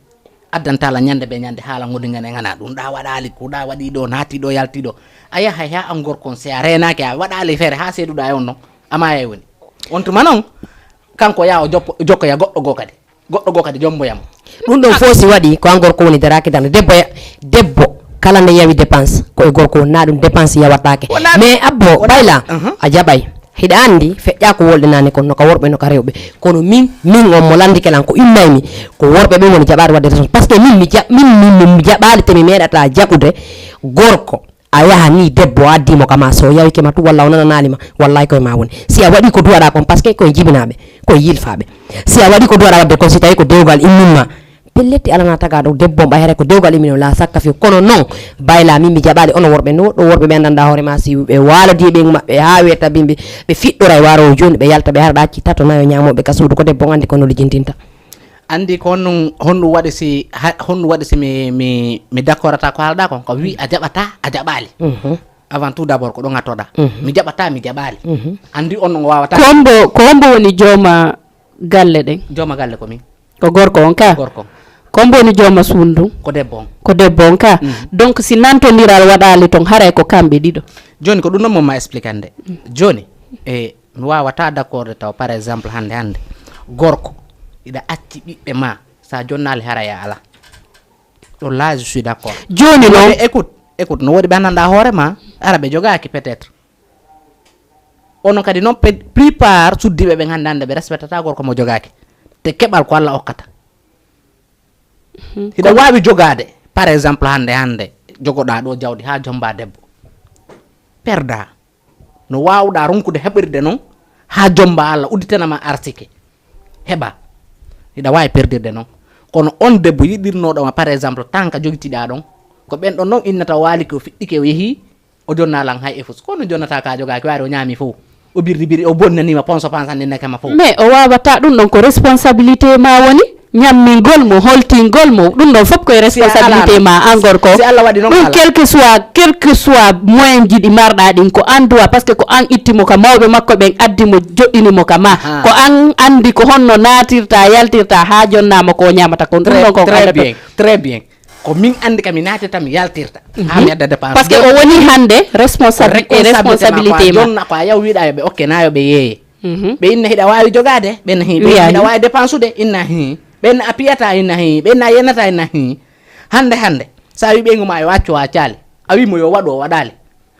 Addantala ñande be ñande haala ngodi ngane ngana ɗum ɗa waɗali ko ɗa waɗi ɗo, naati ɗo, yalti ɗo. A yahay ha an gorko on, si a reenaaki, a waɗali feere ha seeduɗa e on non, a maayay woni. On tuma non, kanko yaa o joppo, jokkoya goɗɗo goo kadi. Goɗɗo goo kadi jomboya mo. Ɗum ɗon fof si waɗi ko an gorko woni daraaki darnde. Debbo ya-, debbo kala nde yawi dépense ko e gorko woni, na ɗum dépense yawataake. Mais abbo, bayla, a jaɓay. Hiɗa anndi, feƴƴa ko wolɗe nane kon, no ka worɓe, no ka rewɓe. Kono min, min on mo lanndike lan ko immaymi, ko worɓe ɓen woni jaɓaade waɗde respons-, parce que min mi jaɓ-, min, min, min mi jaɓaali te mi meeɗata jaɓude gorko. A yaha ni debbo o addi mo ka ma, so o yawike ma tu, walla o nananaali ma, wallahi koye ma woni. Si a waɗi ko duwaɗa kon, parce que koye jibinaaɓe, koye yilfaaɓe. Si a waɗi ko duwaɗa waɗde kon, si tawi ko dewgal immin ma, pelletti alana tagaɗo debbo on ɓay haray ko dewgal immin o la sakka fiyo. Kono non, bayla min mi jaɓaali ono worɓe, no ɗo worɓe ɓe anndanɗa hoore ma, si ɓe waalodi e ɓen maɓɓe, haa weeta bimbi, ɓe fiɗɗora e waaro o jooni, ɓe yalta, ɓe hara ɗa acci tato nayo ñaamoɓe ka suudu, ko debbo on anndi kono lijintinta. Anndi ko honɗum, honɗum waɗi si, ha, honɗum waɗi si mi, mi, mi d'accordataa ko haalɗaa kon? Ko wi a jaɓataa, a jaɓaali. Mhm. Avant tout d'abord, ko ɗon a toɗa. Mhm. Mi jaɓataa, mi jaɓaali. Mhm. Anndi on no waawata. Ko hombo, ko hombo woni jooma galle ɗen? Jooma galle ko min. Ko gorko on ka? Gorko. Ko hombo woni jooma suudu ndun? Ko debbo on. Ko debbo on ka? Mhm. Donc, si nantondiral waɗaali ton, haray ko kamɓe ɗiɗo. Jooni, ko ɗum ɗon mo ma expliquande. Jooni, e, mi waawataa d'accord taw, par exemple, hannde, hannde, gorko, iɗa acci ɓiɓɓe ma, sa jonnaali hara ya ala. Ɗo là, je suis d'accord. Jooni noon. Écoute, écoute, no woodi ɓe anndanɗa hoore ma, ara ɓe jogaaki peut-être. Ono kadi noon, pe-, plupart suddiiɓe ɓen hannde, hannde ɓe respectata gorko mo jogaaki. Te keɓal ko Allah okkata. Mhm. Hiɗa waawi jogaade, par exemple, hannde, hannde, jogoɗa ɗo jawdi haa jomba debbo. Perda. No waawɗa ronkude heɓirde noon, haa jomba Allah udditana ma arsike. Heɓa. Hiɗa waawi perdirde noon. Kono on debbo yiɗirnooɗo ma, par exemple, tan ka jogitiɗa ɗon, ko ɓen ɗon noon innata o waali ko fiɗɗike o yehi, o jonna lan hay e fus. Kono jonnata ka jogaaki waari o ñaami fof. O birri biri, o bonnanima ponso pansan ni nekama fof. Mais o waawata ɗum ɗon ko responsabilité ma woni. Ñammingol mo, holtingol mo, ɗum ɗon fof koye responsabilité ma an gorko. Si Allah waɗi noon ɗum, quel que soit, quel que soit moyen ji ɗi marɗa ɗin, ko an droit, parce que ko an itti mo ka mawɓe makko ɓen, addi mo, joɗɗini mo ka ma. Aha. Ko an anndi ko honno naatirta, yaltirta, haa jonna mo ko o ñaamata kon. Ɗum ɗon ko Allah to. Très bien, très bien. Ko min anndi ka mi naatirta, mi yaltirta. Haa mi adda dépense. Parce que o woni hannde responsabi-, e responsabilité ma. Jonna ko a yaw wiɗa yo ɓe okke na yo ɓe yeeye. Mhm. Ɓe inna hiɗa waawi jogaade, ɓe inna hi, ɓe inna hiɗa waawi dépensude, inna hi. Ɓe inna a piyata, inna hi. Ɓe inna a yenata, inna hi. Hannde, hannde, so a wi ɓeyngu ma yo accu, a accaali. A wi mo yo waɗu, o waɗaali.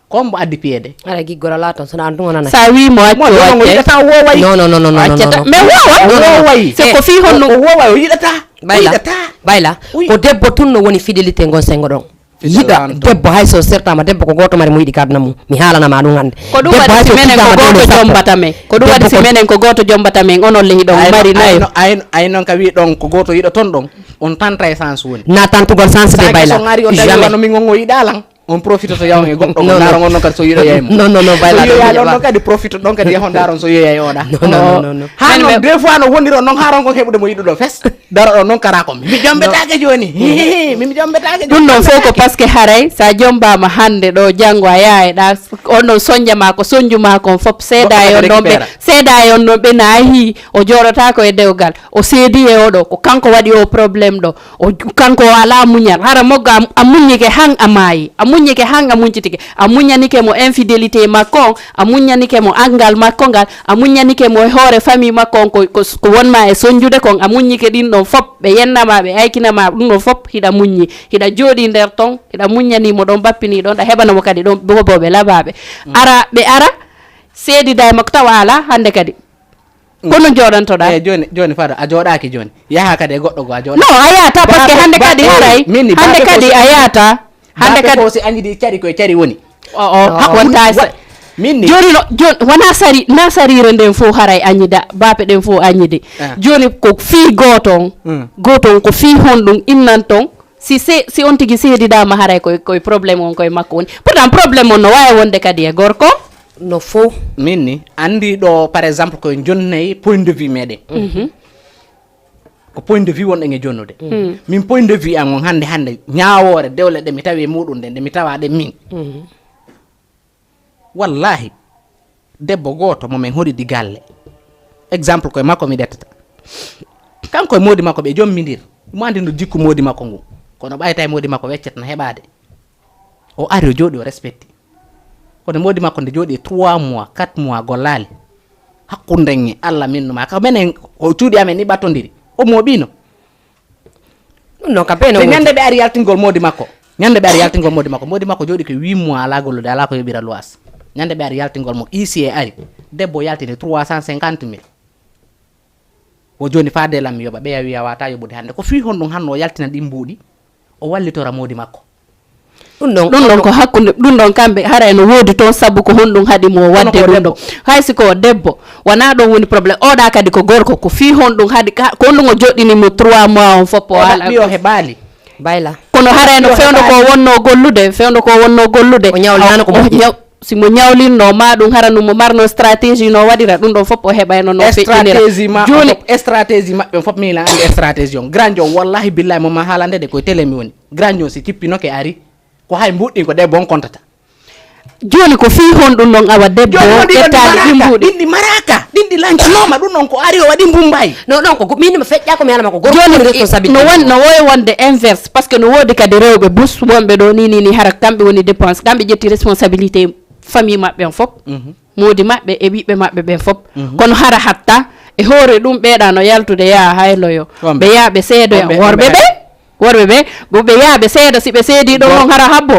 Ko mbo addi piyeede? Aɗa giggora laa toon, so ɗa ɗum o nana. So a wi mo accu, o accay. Mo yiɗata, o wooway. Non, non, non, non, non, non. Mais woowa. Non, non, non. C'est ko fii honno? O, o wooway, o yiɗata. Bayla, o yiɗata. Bayla, oui. Ko debbo tun no woni fidélité ngon sengo ɗon. Yiɗa debbo, hay so sertama debbo ko gooto mari mo yiɗi ka aduna mum. Mi haalana ma ɗum hannde. Ko ɗum waɗi si menen ko gooto jombata men. Ko ɗum waɗi si menen ko gooto jombata men, onon le hiɗon mari nayo. Ay, ay, non ka wi ɗon ko gooto yiɗo ton ɗon. On tanta e sens woni. Na tantugol sens de, Bayla. Sanke so ngari on tawi wano min on o yiɗa lan. On profite to yawon e goɗɗo ko ndaron on non kadi so yiɗo yaymo. Non, non, non, Bayla. So yiɗo non kadi profite ɗon kadi yahon ndaron so yiɗo yay oɗa. Non, non, non, non, non. Ha non, des fois no wondiron non haron ko heɓude mo yiɗuɗo fes. Daroɗo noon kara ko mi jombetaake jooni. Hihihi, mi jombetaake jooni. Ɗum ɗon fof ko parce que haray so a jombaama hannde ɗo, janngo a yaha e ɗa, on ɗon soñja ma ko soñju ma kon fof, seeda e on ɗon ɓe, seeda e on ɗon ɓe naahi, o jooɗotaako e dewgal, o seedi e oɗo, ko kanko waɗi o problème ɗo, o, kanko o alaa muñal, hara mogga a, a muññike han a maayi, a muññike han a muñcitike, a muññanike mo infidélité makko on, a muññanike mo anngal makko ngal, a muññanike mo e hoore famille makko on, ko, ko, ko wonma e soñjude kon, a muññike ɗin ɗon fof, ɓe yennama, ɓe aykinama, ɗum ɗon fof hiɗa muññi, hiɗa jooɗi nder ton, hiɗa muññani mo ɗon, bappini ɗon, ɗa heɓana mo kadi ɗon boboɓe laɓaɓe. Mm. Ara, ɓe ara, seedida e makko tawa ala hannde kadi. Mm. Kono jooɗantoɗa? Eh, jooni, jooni Fado, a jooɗaaki jooni. Yaha kadi e goɗɗo goo, a jooɗaaki. Non, a yahata, parce que hannde kadi haray, hannde kadi a yahata. Hannde kadi ko si a yiɗi cari koye cari woni. O, o, wonta e sa-, Min ni. Jooni no, jooni wonaa sari, naa sariire nden fof haray añida, baape ɗen fof añidi. Ah. Jooni ko fii gooto on, Mm. gooto on ko fii honɗum innan ton? Si se-, si on tigi seedidaama haray koye, koye problème on koye makko woni. Pourtant problème on no waawi wonde kadi e gorko. No fow. Min ni, anndi ɗo, par exemple, koye jonnay point de vue meɗen. Mhm. Ko point de vue wonɗen e jonnude. Mm. Min point de vue an on hannde, hannde, ñaawoore, dewle ɗe mi tawi e muɗum ɗen, ɗe mi tawa ɗe min. Mhm. Wallahi, debbo gooto mo min hoɗidi galle. Exemple koye makko mi ƴettata. Kanko e moodi makko ɓe jommindir. Mo anndi no jikku moodi makko ngu. Kono ɓayta e moodi makko weccet na heɓaade. O ari o jooɗi o respecti. Kono moodi makko nde jooɗi trois mois, quatre mois gollaali. Hakkunde nge Allah min numa. Ka menen ko cuuɗi amen ni ɓattondiri. O mooɓino. Ɗum noon kam ɓe no Te woodi. Ñande ɓe ari yaltingol moodi makko. Ñande ɓe ari yaltingol moodi makko. Moodi makko jooɗi ko huit mois alaa gollude, alaa ko yoɓira luwaas. Ñande ɓe ari yaltingol mo, huissier ari. Debbo yaltini trois cent cinquante mille. O jooni faade lam mi yoɓa, ɓeya wiya wata yoɓude hannde. Ko fii honɗum hanno o yaltina ɗin mbuuɗi? O wallitora moodi makko. Ɗum ɗon, ɗum ɗon ko hakkunde, ɗum ɗon kamɓe haray no woodi toon sabu ko honɗum haɗi mo waɗde ɗum ɗon. Hay si ko o debbo, wonaa ɗon woni problème. Oɗa kadi ko gorko, ko fii honɗum haɗi ka, ko honɗum o joɗɗini mo trois mois on fof o Oɗa haala. Ɓiyo heɓaali. Bayla. Kono haray no Ɓiyo fewndo ko heɓaali. Wonno gollude, fewndo ko wonno gollude. O ñawlinaano ko moƴƴi. Ñaw-, si mo ñawlinno ma ɗum hara no mo marno stratégie no waɗira ɗum ɗon fof o heɓayno no feƴƴinira. Stratégie ma Jooni fof, stratégie maɓɓe fof mi la andi stratégie on. Grand Joe, wallahi billahi mo ma haalande de koye télé mi woni. Grand Joe si kippinoke ari. Ko hay mbuɗɗin ko debbo on kontata. Jooni ko fii honɗum ɗon awa debbo Jooni ɗon ɗi ɗon ɗi ƴettaali ɗi maraaka, mbuuɗi? Ɗin ɗi maraaka, ɗin ɗi lancanooma, ɗum ɗon ko ari o waɗi Mumbai. Non, non, ko go-, min mi feƴƴa ko mi alama ko gorko Jooni woni i-, responsabilité no won, mum. No wowi wonde inverse, parce que no woodi kadi rewɓe bus wonɓe ɗo ni, ni, ni, hara kamɓe woni dépense, kamɓe ƴetti responsabilité famille maɓɓe on fof. Mhm. Moodi maɓɓe e ɓiɓɓe maɓɓe ɓen fof. Mhm. Kono hara hatta e hoore ɗum ɓeeɗa no yaltude yaha hayloyo. Wonɓe. Ɓe yaha ɓe seedoya Wonɓe, worɓe wonɓe. Ɓe. Worɓe ɓe, go ɓe yaha ɓe seeda, si ɓe seedi ɗon Go- non hara habbo.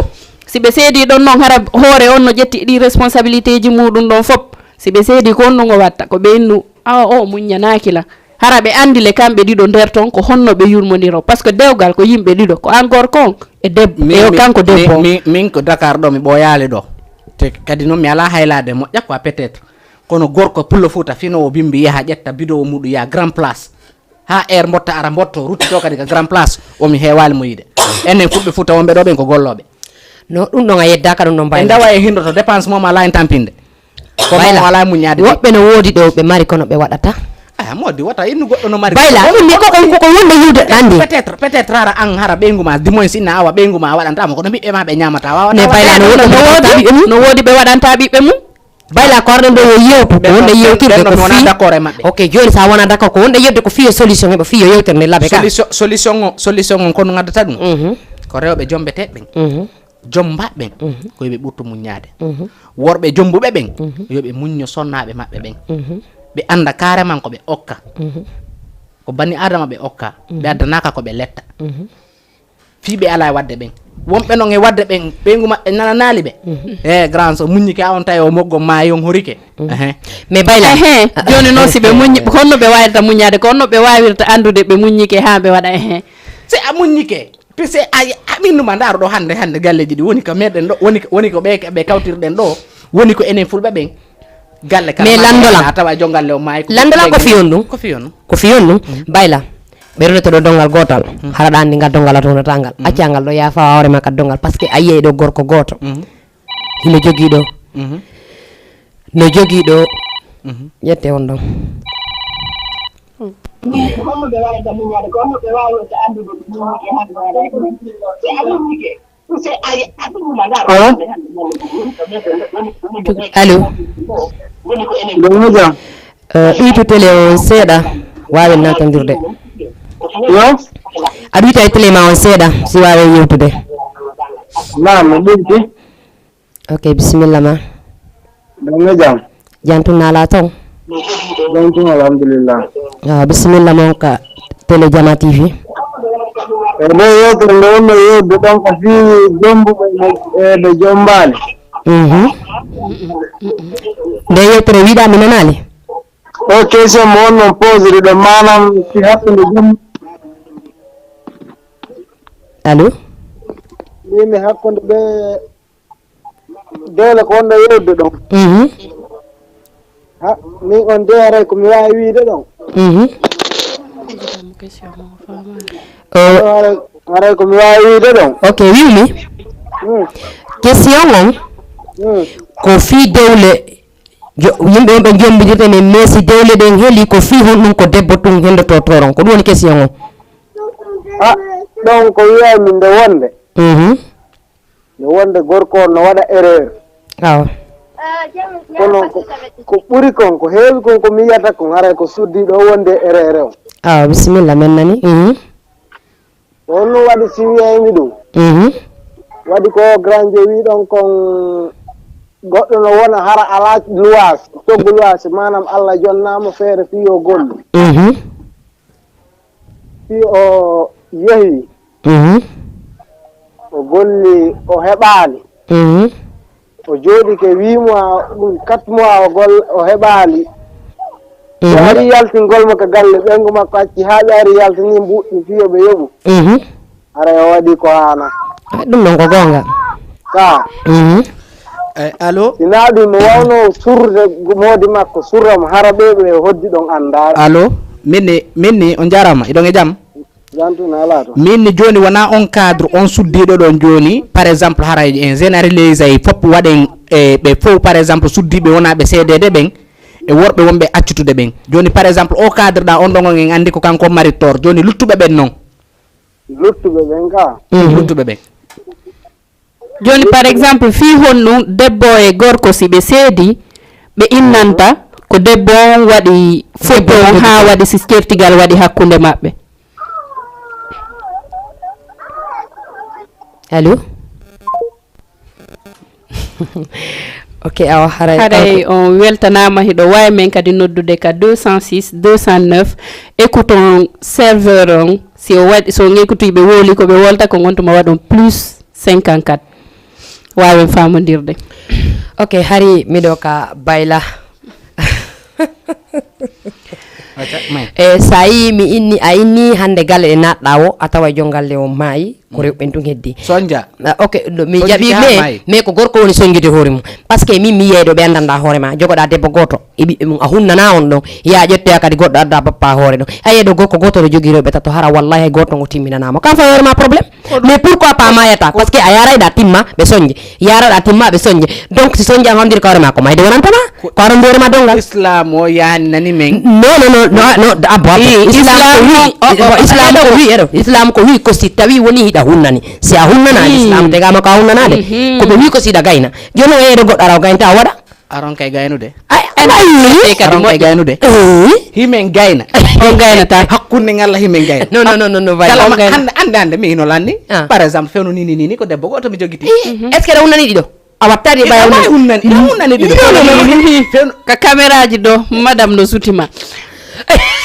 Si ɓe seedi ɗon non hara hoore on no ƴetti ɗi responsabilité ji muɗum ɗon fof. Si ɓe seedi ko on ɗum o watta, ko ɓe innu, awa o muññanaaki la. Hara ɓe andi le kamɓe ɗiɗo nder ton ko honno ɓe yurmondiro. Parce que dewgal ko yimɓe ɗiɗo, ko an gorko on e debbo, Min, e o min, kanko debbo min, on. Min, min ko Dakar ɗo, mi ɓooyaali ɗo. Te kadi noon mi alaa haylaade moƴƴa quoi peut-être. Kono gorko pullo Fuuta fino o bimbi yaha ƴetta bidon o muɗum yaha Grand Place. Ha heure mbotta ara mbotto, ruttito kadi ka Grand Place, o mi heewaali mo yiide. Enen fulɓe Fuuta wonɓe ɗo ɓen ko gollooɓe. No, ɗum ɗon a yeddaaka, ɗum ɗon En mbayla. Dawa e hinɗo to dépense mom alaa en tampinde. Ko Mbayla. Noon alaa muññaade de. Woɓɓe no woodi ɗo ɓe mari kono ɓe waɗata. Ah, moodi wata innu goɗɗo no mari. Bayla, ɗum ni ko, ko, ko, ko wonde yiwde ɗandi. Peut-être, peut-être hara an hara ɓeyngu ma, du moins inna awa ɓeyngu ma a waɗanta mo, kono ɓiɓɓe ma ɓe ñamata, a wawata Mais Bayla, no waɗande woodi, no woodi, no woodi ɓe waɗanta ɓiɓɓe mum. Bayla, ko arɗen ɗo yo yewtu, ko Ɓen wonde ɗon, yewtirde ɓen ɗon ko mi wonaa fii. D'accord e maɓɓe. Ok, jooni sa wonaa d'accord, ko wonde yewde ko fii yo solution, heɓa fii yo yewtere nde laaɓe ka. Solution, solution on, solution on kono ngaddata ɗum. Mhm. Ko rewɓe jombeteeɓe ɓen. Mhm. Jombaaɓe ɓen, Mhm. ko yo ɓe ɓurtu muññaade. Mhm. Worɓe jombuɓe ɓen, Mhm. yo ɓe muñño sonnaaɓe maɓɓe ɓen. Mhm. Ɓe annda carrément ko ɓe okka. Mhm. Ko bani Adama ɓe okka, ɓe Mhm. addanaaka ko ɓe letta. Mhm. Fii ɓe alaa e waɗde ɓen. Wonɓe non e waɗde ɓen, ɓeyngu maɓɓe nananaali ɓe. Mhm. E grand so muññike a on tawi o moggo maayi on horike. Mhm. Ehe. Mais Bayla. Ehe. Jooni noon si ɓe muññi, honno ɓe waawirta muññaade? Ko honno ɓe waawirta anndude ɓe muññike haa ɓe waɗa ehe? Si a muññike, puisque a, a min numa ndaaro ɗo hannde, hannde galleeji ɗi woni ko meɗen ɗo, woni ko, woni ko ɓe, ɓe kawtirɗen ɗo, woni ko enen fulɓe ɓen. Galle kala Mais ma landola. A tawa e joom galle o maayi ko Landola ko ɓen fiyon ɗum? Ko fiyon ɗum. Ko fiyon ɗum? Mm. Bayla. Ɓe rewlete ɗo donngal gootal. Mm. Hara ɗa anndi ngal donngal a townata ngal. Mm. Acca ngal ɗo yaafa hoore ma ka donngal. Parce que a yiyay ɗo gorko gooto. Mm. Hino jogii ɗo. Mm. No jogii ɗo. Mm. Ƴette on ɗon. Allo? Allo? Ɗum jam. Eh, ɗuytu télé o seeɗa, waawen naatandirde. Yo? A ɗuyta e télé ma on seeɗa, si waawen yewtude. Naam, mi ɗuytii. Ok, bisimilla ma. Ɗum jam. Jam tun naalaa toon? Jam tun, alhamdulillah. Awa, bisimilla mon ka télé Jama T V. E nde yewtere nde wonno yewde ɗon ko fii jombuɓe e ɓe jombaali. Mhm. Nde yewtere wiɗa mi nanaali? O question mo wonno posiri ɗo maanaam si hakkunde jom- Allo? Mimi hakkunde ɓe Dewle ko wonɗo yewde ɗon. Mhm. Ha, min on de haray ko mi waawi wiide ɗon. Mhm. Haray, haray ko mi waawi wiide ɗon. Ok, wiwmi. Hmm. Question on, hmm, ko fii dewle, jo-, yimɓe on ɓe jombidirta men, mais si dewle ɗen heli, ko fii honɗum ko debbo tun hendoto toron? Ko ɗum woni question on. Ah, ɗon ko wi'ay min nde wonde. Mhm. Nde wonde gorko on no waɗa erreur. Awa. Kono ko, ko ɓuri kon, ko heewi kon ko mi yiyata kon, haray ko suddiiɗo o wondi e erreur on. Awa, bisimilla, men nani. Mhm. Ko honno waɗi si wiyaymi ɗum? Mhm. Waɗi ko grand je wi ɗon kon, goɗɗo no wona hara alaa luwaas, coggu luwaas, maanaam Allah jonnaama feere fii yo gollu. Mhm. Si o yehi, mhm, o golli, o heɓaali. Mhm. O jooɗike huit mois, ɗum quatre mois o gol-, o heɓaali. Mhm. O ari yaltingol mo ka galle, ɓeyngu makko acci haa ɓe ari yaltini mbuɗɗi fii yo ɓe yoɓu. Mhm. Haray o waɗi ko haana. Ah, ɗum ɗon ko goonga. Ka. Mhm. Eh, allo? Sinaa ɗum mo wawno surrude moodi makko, surra mo hara ɓe ɓe hoddi ɗon anndaa. Allo? Min ni, min ni, on jaaraama, iɗon e jam? Jam tun alaa to. Min ni jooni wonaa on cadre, on suddiiɗo ɗon jooni, par exemple, hara en généralise ay fof waɗen, e ɓe fof, par exemple, suddiiɓe wonaa ɓe seedeede ɓen, e worɓe wonɓe accutude ɓen. Jooni, par exemple, o cadre ɗa on ɗon on en anndi ko kanko mari tort. Jooni luttuɓe ɓen non. Luttuɓe ɓen ka. Mhm. Luttuɓe ɓen. Jooni, par exemple, fii honɗum debbo e gorko si ɓe seedi, ɓe innanta ko debbo on waɗi foto on haa waɗi si certigal waɗi hakkunde maɓɓe? Allo? Ok, awa, haray haray kanko on weltanaama, hiɗo waawi men kadi noddude ka deux cent six, deux cent neuf. Écoute on serveur on, si o waɗi, so on écoute ɓe wowli ko ɓe wolta ko, on tuma waɗon plus cinquante-quatre. Waawen faamondirde. Ok, hari miɗo ka Bayla. Acca, may. E, so a yii mi inni, a inni hannde galle ɗe naatɗa o, a tawa e joom galle o maayi, ko rewɓe ɓen tun heddi. Sonja. Ah, ok, no, mi Sonji jaɓi, ka mais, maayi. Mais ko gorko woni sonjude hoore mum. Parce que min mi yiyay ɗo ɓe anndanɗa hoore ma, jogoɗa debbo gooto, e ɓiɓɓe mum, a hunnana on ɗon, ya ƴettoya kadi goɗɗo adda bappa hoore ɗon. A yiyay ɗo gorko gooto no jogii rewɓe tato, hara wallahi hay gooto ngo timminanaa mo. Kam fa hoore ma problème. Mais pourquoi pas maayata? Parce que a yaarayɗa timma, ɓe sonje. Yaaraɗa timma, ɓe sonje. Donc, si sonje an hawndiri ka hoore ma, ko mayde wonanta ma. Ko aron hoore ma dongal. Islam o yaninani men. Non, non, non, non, non, abbo, abbo. Ii, Islam ko Islam wi, on, on, on, Islam ko wi, eɗo. Islam ko wi ko si tawi woni hiɗa hunnani. Si a hunnanaani, Islam tegaama ko a hunnanaade. Mhm. Ko ɓe wi ko si hiɗa gayna. Jooni o yeeyde goɗɗo ara o gaynta o waɗa. Aron kay gaynude. Ay, ay, ay. Aron kay gaynude. Eh. Himen gayna. On gaynata. Hakkunde ngalla himen gayna. Non, non, non, non, non, kala ma, hannde, hannde, hannde, mi hino lanni. Ah. Par exemple, fewno ni, ni, ni, ni, ko debbo gooto mi jogiti. Eh, est-ce que ɗa hunnani ɗiɗo? A wattaade e ɓaawo mum. Hunnani, ina hunnani ɗiɗo. Fewno, ka caméraji ɗo, madame no sutima.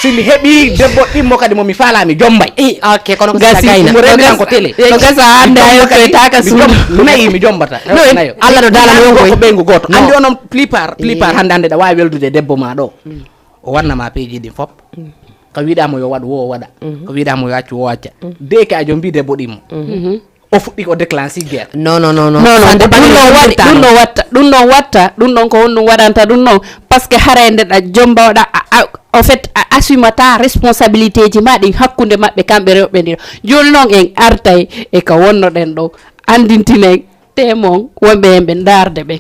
Si mi heɓi debbo ɗimmo kadi mo mi faala, mi jombay. Eh, ok, kono ko gasi, gayna. Mo rendi tan ko télé. No gasa hande a yottoytaaka suudu. Nayi mi jombata. No, nayo. Allah no daalani on koy. Ko ɓeyngu gooto. No. Andi onon plupart, plupart hannde, hannde ɗa waawi weldude debbo ma ɗo. Mm. O wanna ma peeji ɗin fop. Mm. Ko wiɗa mo yo waɗ, wo o waɗa. Mhm. Ko wiɗa mo yo accu, wo o acca. Mm. Deke a jombi debbo ɗimmo. Mhm. O fuɗɗi ko déclenché guerre. Non, non, non, non. Non, non, ɗum ɗon waɗi, ɗum ɗon watta, ɗum ɗon watta, ɗum ɗon ko honɗum waɗanta ɗum ɗon? Parce que haray nde ɗa jomba waɗa, a, a, en fait, a assume ta responsabilité ji ma ɗin hakkunde maɓɓe kamɓe rewɓe ndiro. Jooni noon en artay e ka wonnoɗen ɗo, anndintinen te mon wonɓe heen ɓe ndaarde ɓen.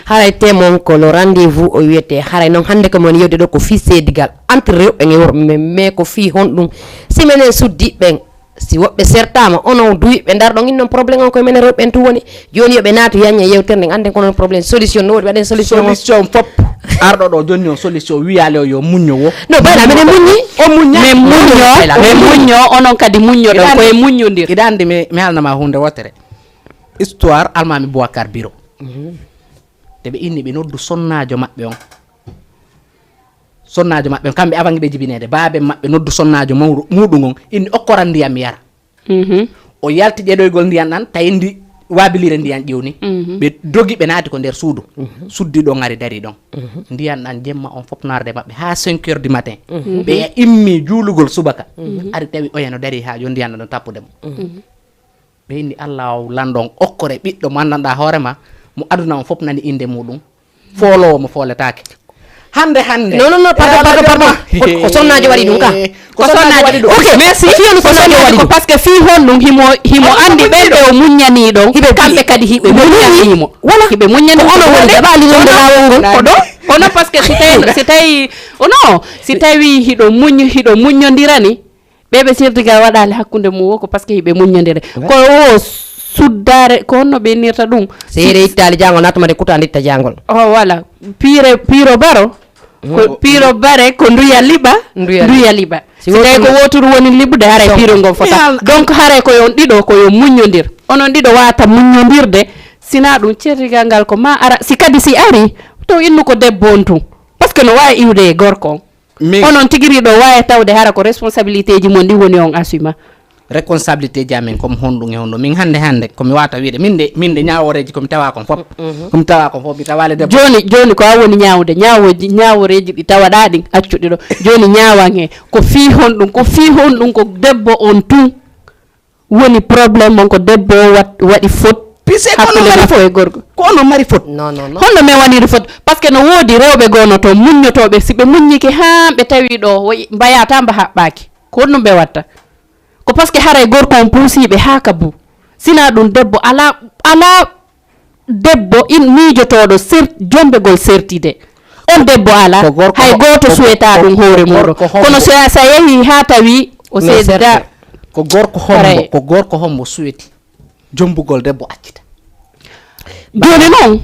Haray te mon ko le rendez-vous o wiyete, haray noon hannde ko mon yewde ɗo ko fii seedigal entre rewɓe e worɓe, mais, mais ko fii honɗum? Si menen suddiiɓe ɓen, si woɓɓe sertaama, onon duwiɓe ndar ɗon, innon problème on koye menen rewɓe en tun woni. Jooni yo ɓe naatu yañña yewtere nden, annden ko non problème, solution no woodi, waɗen solution o. Solution fop arɗo ɗo jooni o solution wiyaale o yo muñño wo. No, bayla, minen muññi. O muñña. Min muñño, min muñño, onon kadi muññoɗon, ko e muññondir. Iɗa anndi mi, mi haalnama huunde wootere. Histoire Almaami Boubacar Biro. Mhm. Te ɓe inni ɓe noddu sonnaajo maɓɓe on. Sonnaajo maɓɓe on, kamɓe avant ɓe jibineede, baaben maɓɓe noddu sonnaajo mawɗo, muuɗum on, inni okkoran ndiyam mi yara. Mhm. O yalti ƴeɗoygol ndiyan ɗan, tawi ndi waabilire ndiyan ƴewni. Mhm. Ɓe dogi, ɓe naati ko nder suudu. Mhm. Suddi ɗon ari dari ɗon. Mhm. Ndiyan ɗan jemma on fop narde maɓɓe haa cinq heures du matin. Mhm. Ɓe immi juulugol subaka. Mhm. Ari tawi oya no dari haa jooni ndiyan ɗan ɗon tappude mo. Mhm. Ɓe inni Allah o lanɗo on okkore ɓiɗɗo mo anndanɗaa hoore ma, Mo aduna on fof nani innde muɗum, fooloowo mo fooletaake. Hannde, hannde. Non, non, non, pardon, pardon, pardon. Ko, ko sonnaajo waɗi ɗum ka. Ko sonnaajo waɗi ɗum. Ok, merci. Ko fiyano sonnaajo waɗi ɗum. Ko parce que fii honɗum himo, himo anndi ɓen ɓe o muññanii ɗon, kamɓe kadi hiɓe muññanii mo. Voilà. Hiɓe muññanii ko onon woni jaɓaali ɗum nde laawol ngol. Ko ɗo, kono parce que si tawi, si tawi, oh non, si tawi hiɗo muñ-, hiɗo muññondirani, ɓe ɓe sirdigal waɗaali hakkunde mum wo ko parce que hiɓe muññondire. Ouais. Ko o suddaare, ko honno ɓe innirta ɗum? Seere ittaali jangol, nattumade kuta nditta jangol. Oh, voilà. Piire, piiro baro, ko piiro bare, ko nduya liɓa, nduya liɓa. Si tawi ko wooturu woni liɓude, haray piiro ngol fota. Donc, haray ko yo on ɗiɗo, ko yo muññondir. Onon ɗiɗo waata muññondirde, sina ɗum certigal ngal ko ma ara, si kadi si ari, to innu ko debbo on tun. Parce que no waawi iwde e gorko on. Onon tigi riɗo waawi tawde hara ko responsabilité ji mon ɗi woni on assume. Responsabilité ji amen comme honɗum e honɗum. Min hannde hannde ko mi waata wiide, min de, min de ñaaworeeji ko mi tawa kon fof. Mhm. Ko mi tawa kon fof, mi tawaali debbo. Jooni, jooni ko a woni ñaawde, ñaawoji, ñaaworeeji ɗi tawaɗaa ɗin, accu ɗi ɗo. Jooni ñaawan he. Ko fii honɗum, ko fii honɗum ko debbo on tun woni problème mon ko debbo o wat-, waɗi faute. Puisque ko onon hakkunde mari makko faute. E gorko. Ko onon mari faute. Non, non, non. Honno min waɗiri faute? Parce que no woodi rewɓe goo no toon muññotooɓe, si ɓe muññike haa ɓe tawi ɗo, wo-, mbayataa mba haɓɓaaki. Ko honɗum ɓe watta? Ko parce que haray gorko on puusiiɓe haa ka bu. Sina ɗum debbo alaa, alaa debbo in miijotooɗo ser-, jombegol sertide. On debbo alaa, hay gooto suweta ɗum hoore muɗum. Kono so a, so a yehi haa tawi o sedda. Ko gorko hombo, ko gorko hombo suweti jombugol debbo accita. Jooni noon,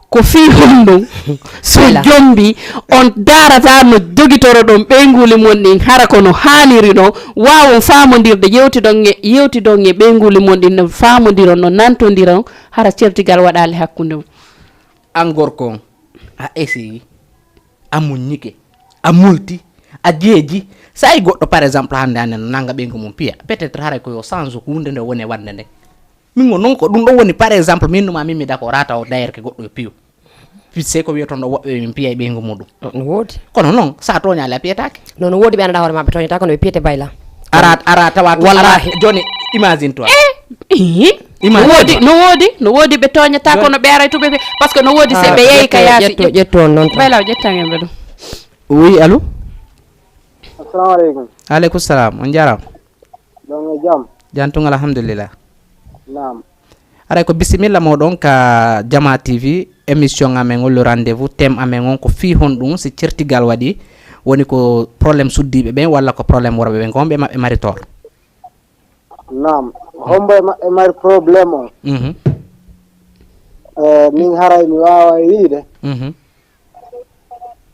ko fii honɗum so jombi on daarata no jogitoroɗon ɓeynguuli mon ɗin, hara ko no haaniri noon, waawon faamondirde, yewtidon e, yewtidon e ɓeynguuli mon ɗin, no faamondiron, no nantondiron, hara certigal waɗaali hakkunde mon. An gorko on, a essayi, a muññike, a multi, a jeeji. So a yi goɗɗo, par exemple, hannde, hannde no nannga ɓeyngu mum piya, peut-être haray ko yo change huunde nde woni e waɗde nde. Min o noon ko ɗum ɗo woni, par exemple, min numa min mi d'accord haa taw d'ailleurs ke goɗɗo yo piyu. Puisque ko wiyaton ɗo woɓɓe min piya e ɓeyngu muɗum. No woodi. Kono noon, so a tooñaali a piyetaake. Non, no woodi ɓe anndaa hoore maɓɓe tooñataa kono ɓe piyete bayla. Ara, ara tawa ɗum, ara, wallahi. Jooni, imagine toi. Eh, eh. Imagine toi. No woodi, no woodi, no woodi ɓe tooñataa kono ɓe aray to ɓe, parce que no woodi se ɓe yehi ka yaasi. Ƴettu, ƴettu on noon tan. Bayla o ƴettan en ɓe ɗum. Oui, allô? Assalamu aleykum. Aleykum salam, on jaaraama. Ɗon e jam? Jam tun, alhamdulillah. Naam. Aray ko bisimilla moɗon ka Jama T V, émission amen on, le rendez-vous, thème amen on ko fii honɗum si certigal waɗi, woni ko problème suddiiɓe ɓen walla ko problème worɓe ɓen, ko homɓe maɓɓe mari tort? Naam, hombo e maɓɓe mari problème on? Mhm. Eh, min haray mi waawa wiide. Mhm.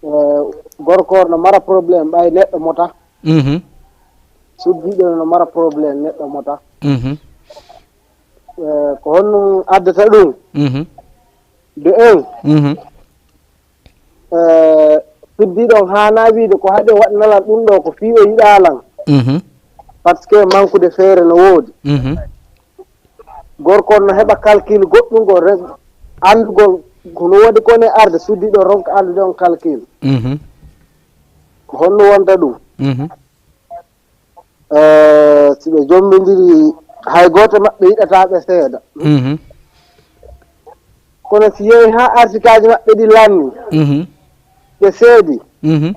Eh, gorko on no mara problème ɓay neɗɗo mota. Mhm. Suddiiɗo no mara problème neɗɗo mota. Mhm. Eh, ko honɗum addata ɗum? Mhm. De un. Mhm. Eh, suddiiɗo on haana wiide ko haɗi o waɗana lan ɗum ɗo ko fii o yiɗaa lan. Mhm. Parce que mankude feere no woodi. Mhm. Gorko on no heɓa calcul goɗɗum ko re-, anndugol ko no woodi ko ne arde, suddiiɗo ronka anndude on calcul. Mhm. Ko honno wonta ɗum? Mhm. Eh, si ɓe jombindiri, hay gooto maɓɓe yiɗataa ɓe seeda. Mhm. Kono si yehi haa artikaaji maɓɓe ɗi lanni, mhm, ɓe seedi, mhm,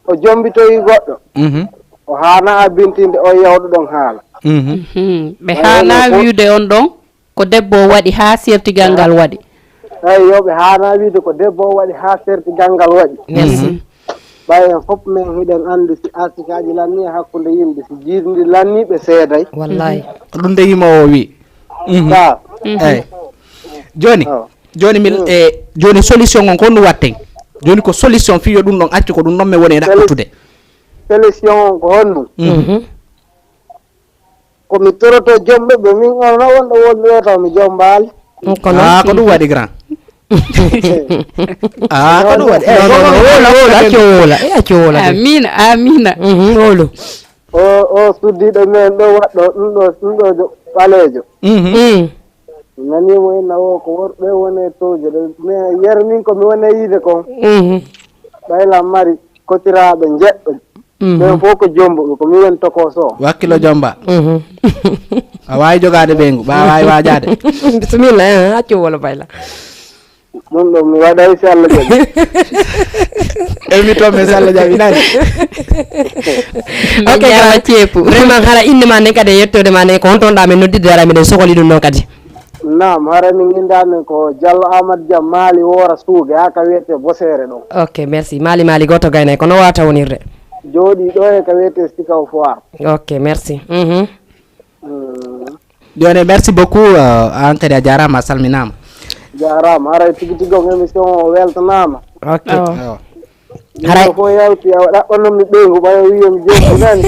o jombitoyi goɗɗo, mhm, o haana abbintinde on yawɗo ɗon haala. Mhm. Mhm. Ɓe haana wiide on ɗon ko debbo o waɗi haa sertigal ngal waɗi. Eyi, yo ɓe haana wiide ko debbo o waɗi haa sertigal ngal waɗi. Merci. Mhm. Ɓay en fof men hiɗen anndi si artikaaji lanni e hakkunde yimɓe, si jiirndi lanni ɓe seeday. Wallahi. Mhm. Ko ɗum de yimoowo o wi. Mhm. Ka. Mhm. Eyi. Jooni, oh, jooni mil, mm, e, jooni solution on ko honɗum watten? Jooni ko solution fii yo ɗum ɗon accu ko ɗum ɗon men woni e ɗaɓɓutude. Solution on ko honɗum? Mhm. Mhm. Ko mi toroto jomɓe ɓe min on na wonɗo wonɗo taw mi jombaali. Mm, ko noon. Ah, ko ɗum waɗi grand. Ah, ko ɗum waɗi. Eh, non, non, non, woola, woola, accu woola. Eh, accu woola. Amina, amina. Mhm, woola. O, o suddiiɗo men ɗo waɗɗo, ɗum ɗo, ɗum ɗo jo-, ɓaleejo. Mhm. Mm. Mi nanii mo inna o ko worɓe woni e towje ɗo. Mais yer min ko mi woni e yiide kon. Mhm. Ɓayla mari kotiraaɓe njeɗɗo. Mhm. Ɓen fof ko jombuɓe, ko mi woni tokooso o. Wakkilo jomba. Mhm. A waawi jogaade ɓeyngu, ɓa a waawi waajaade. Bisimilla, eh, accu wolo bayla. Ɗum ɗo mi waɗay si Allah jaɓi. Emi to men si Allah jaɓi nani. Ok, jaama ceepu. Vraiment hara innde ma nden kadi e yettoode ma nden ko honto wonɗa men noddidde ara miɗen sohli ɗum ɗon kadi. Naam, hara min innde amen ko Diallo Amadou Dia, Maali Woora Suuge, haa ka wiyetee Boseere ɗon. Ok, merci. Maali Maali gooto gaynay ko no waawata wonirde? Jooɗii ɗo e ka wiyetee Sikaw Foire. Ok, merci. Mhm. Joni merci beaucoup, uh, an kadi a jarama, a salminama. Jarama, haray tigi tigi on émission o weltanama. Ok. Awa. Haray Ɗum fof yawti, awa ɗaɓɓannon mi ɓeyngu ɓayo wiyam jombu nani.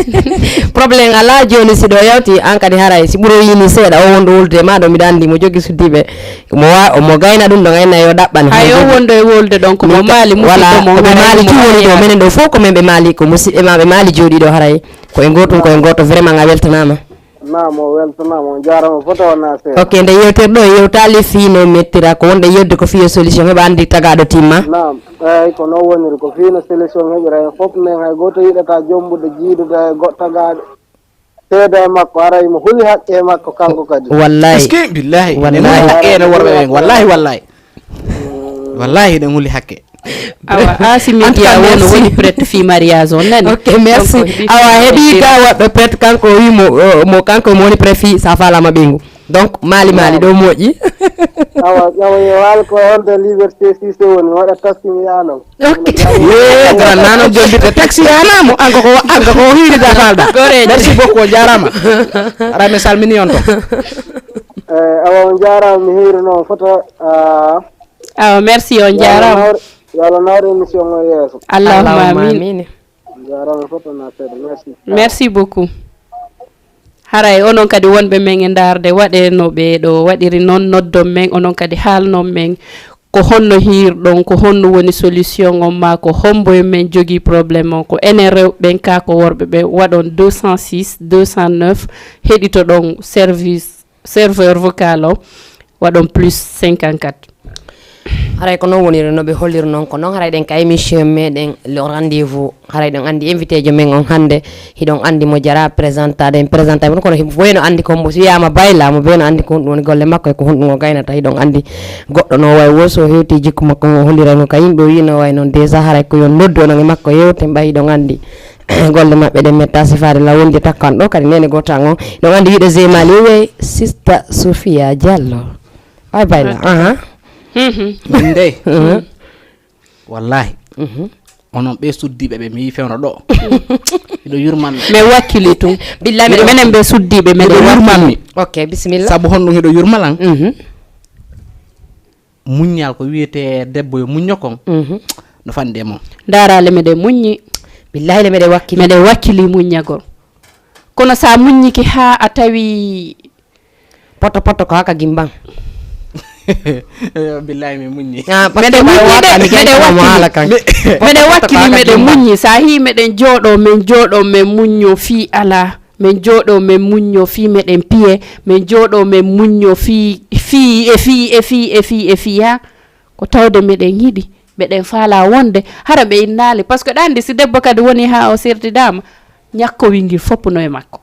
Problème ala joni si ɗo yawti an kadi haray si ɓuuro yini seeɗa o wonɗo wulde ma ɗo mbiɗa andi mo jogui suddiɓe mo wa mo gayna ɗum ɗo gayna yo ɗaɓɓan Hay o wonɗo e wolde ɗon ko mo maali musidɗo mo ko ɓe maali tun woni ɗo menen ɗo fof ko men ɓe maali ko musidɓe ma ɓe maali jooɗiɗo haray ko e gotum ko e goto vraiment a weltanama. Naam, o weltanaama, on njaaraama foto wona seeɗa. Ok, nde yewtere ɗo yewtaali fii no mettira ko wonde yewde ko fii solution heɓa anndi tagaaɗo timma. Naam, eeyi ko noon woniri ko fii no solution heɓira heen fof men hay gooto yiɗata jommbude jiidude e goɗɗo tagaaɗo seeda e makko ara imo huli haqqe e makko kanko kadi. Wallahi. Est-ce que billahi ene huli haqqe ene worɓe ɓen wallahi wallahi. Wallahi eɗen huli haqqe. Awa, Asi Media won woni prête fii mariage on nani. Ok, merci. Awa heɓi ga waɗɗo prête kanko o wi mo mo kanko mo woni prête fii sa falama ɓeygu. Donc mali mali ɗo moƴƴi. Awa awa yo wal ko on de liberté si se woni waɗa taxi mi yanon. Ok. Ye gran nano jombi te taxi yana mo anko ko anko ko hiri da falda. Merci beaucoup jarama. Rame salmini on to. Eh, awa on jarama mi hiri non foto. Awa merci on jarama. Yo Allah nawr émission o yeeso. Allahumma amin. Jarama fof tan a seeɗa merci. Merci beaucoup. Haray onon kadi wonɓe men e ndaarde waɗe no ɓe ɗo waɗiri noon noddon men onon kadi haalnon men ko honno hiirɗon ko honno woni solution on ma ko hombo e men jogii problème on ko enen rewɓe ɓen kaa ko worɓe ɓen waɗon deux cent six deux cent neuf heɗitoɗon service serveur vocal o waɗon plus cinquante-quatre. Haray ko noon woniri no ɓe holliri noon ko noon haray ɗen ka émission meɗen le rendez-vous haray ɗon anndi invité jo men on hannde hiɗon anndi mo jara présentade en présentade kono wayno anndi ko mbo so wiyama bayla mo beno anndi ko honɗum woni golle makko e ko honɗum o gaynata hiɗon anndi goɗɗo no way wo so hewti jikku makko o holliray mo ka yimɓe o yino way noon déjà haray ko yon noddu onon e makko yewte mbay hiɗon anndi golle maɓɓe ɗen metta sifaade law wondi takkan ɗo kadi nene gotan o ɗon anndi wiɗo zemali we sista sofia diallo ay bayla aha min dey wallahi onon ɓe suddiɓe ɓe mi yi fewno ɗo miɗo yurmanmi mi wakkili tun billahi miɗo menen ɓe suddiɓe miɗo yurmanmi ok bisimilla sabu honɗum hiɗo yurmalan muññal ko wiyete debbo yo muñño kon no fandi e mum darale meɗen muññi billahi le meɗen wakkili meɗen wakkili muññagol kono sa muññiki ha a tawi poto poto ko haka gimban billahi mi muññi meɗen wakkili meɗen wakkili meɗen muññi sa hi meɗen jooɗo men jooɗo men muñño fi ala Min jooɗoo min muññoo fii meɗen piye, min jooɗoo min muññoo fii fii e fii e fii e fii e fii haa ko tawde meɗen yiɗi, meɗen faalaa wonde hara ɓe innaali. Parce que ɗa anndi si debbo kadi wonii haa o sertidaama, ñakkowingil fof no e makko.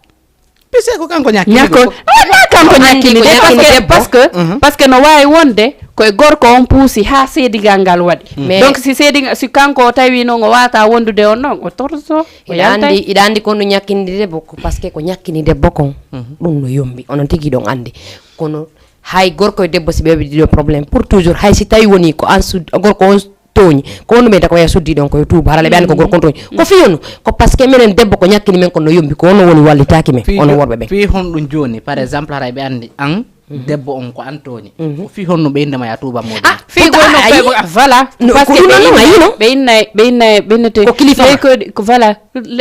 Puisque ko kanko ñakkini. Ñakko, ah, kanko ñakkini de, parce que, parce que, parce que no waawi wonde ko e gorko on puusi haa seedigal ngal waɗi. Donc si seedigal, si kanko o tawi noon o waawataa wondude on noon, o torso. Iɗa anndi, iɗa anndi kon no ñakkini debbo ko parce que ko ñakkini debbo kon ɗum no yombi onon tigi ɗon anndi. Kono hay gorko e debbo si ɓe waɗi ɗiɗo problème pour toujours, hay si tawi woni ko an sud gorko on tooñi, ko on ɗum ɓeyta ko waya suddi ɗon ko yo tuuba harale ɓe anndi ko gorko on tooñi. Ko fii honno? Ko parce que minen debbo ko ñakkini men kon no yombi ko onon woni wallitaaki men onon worɓe ɓen. Fii honɗum jooni par exemple haray ɓe anndi an debbo on ko an tooñi. Ko fii honno ɓe innde ma ya tuuba moodi ah fii ko no ɓe ko ah voilà. Parce que ɓe innay ɓe innay ɓe innay ɓe innete ko kilifa leykoyɗe ko voilà.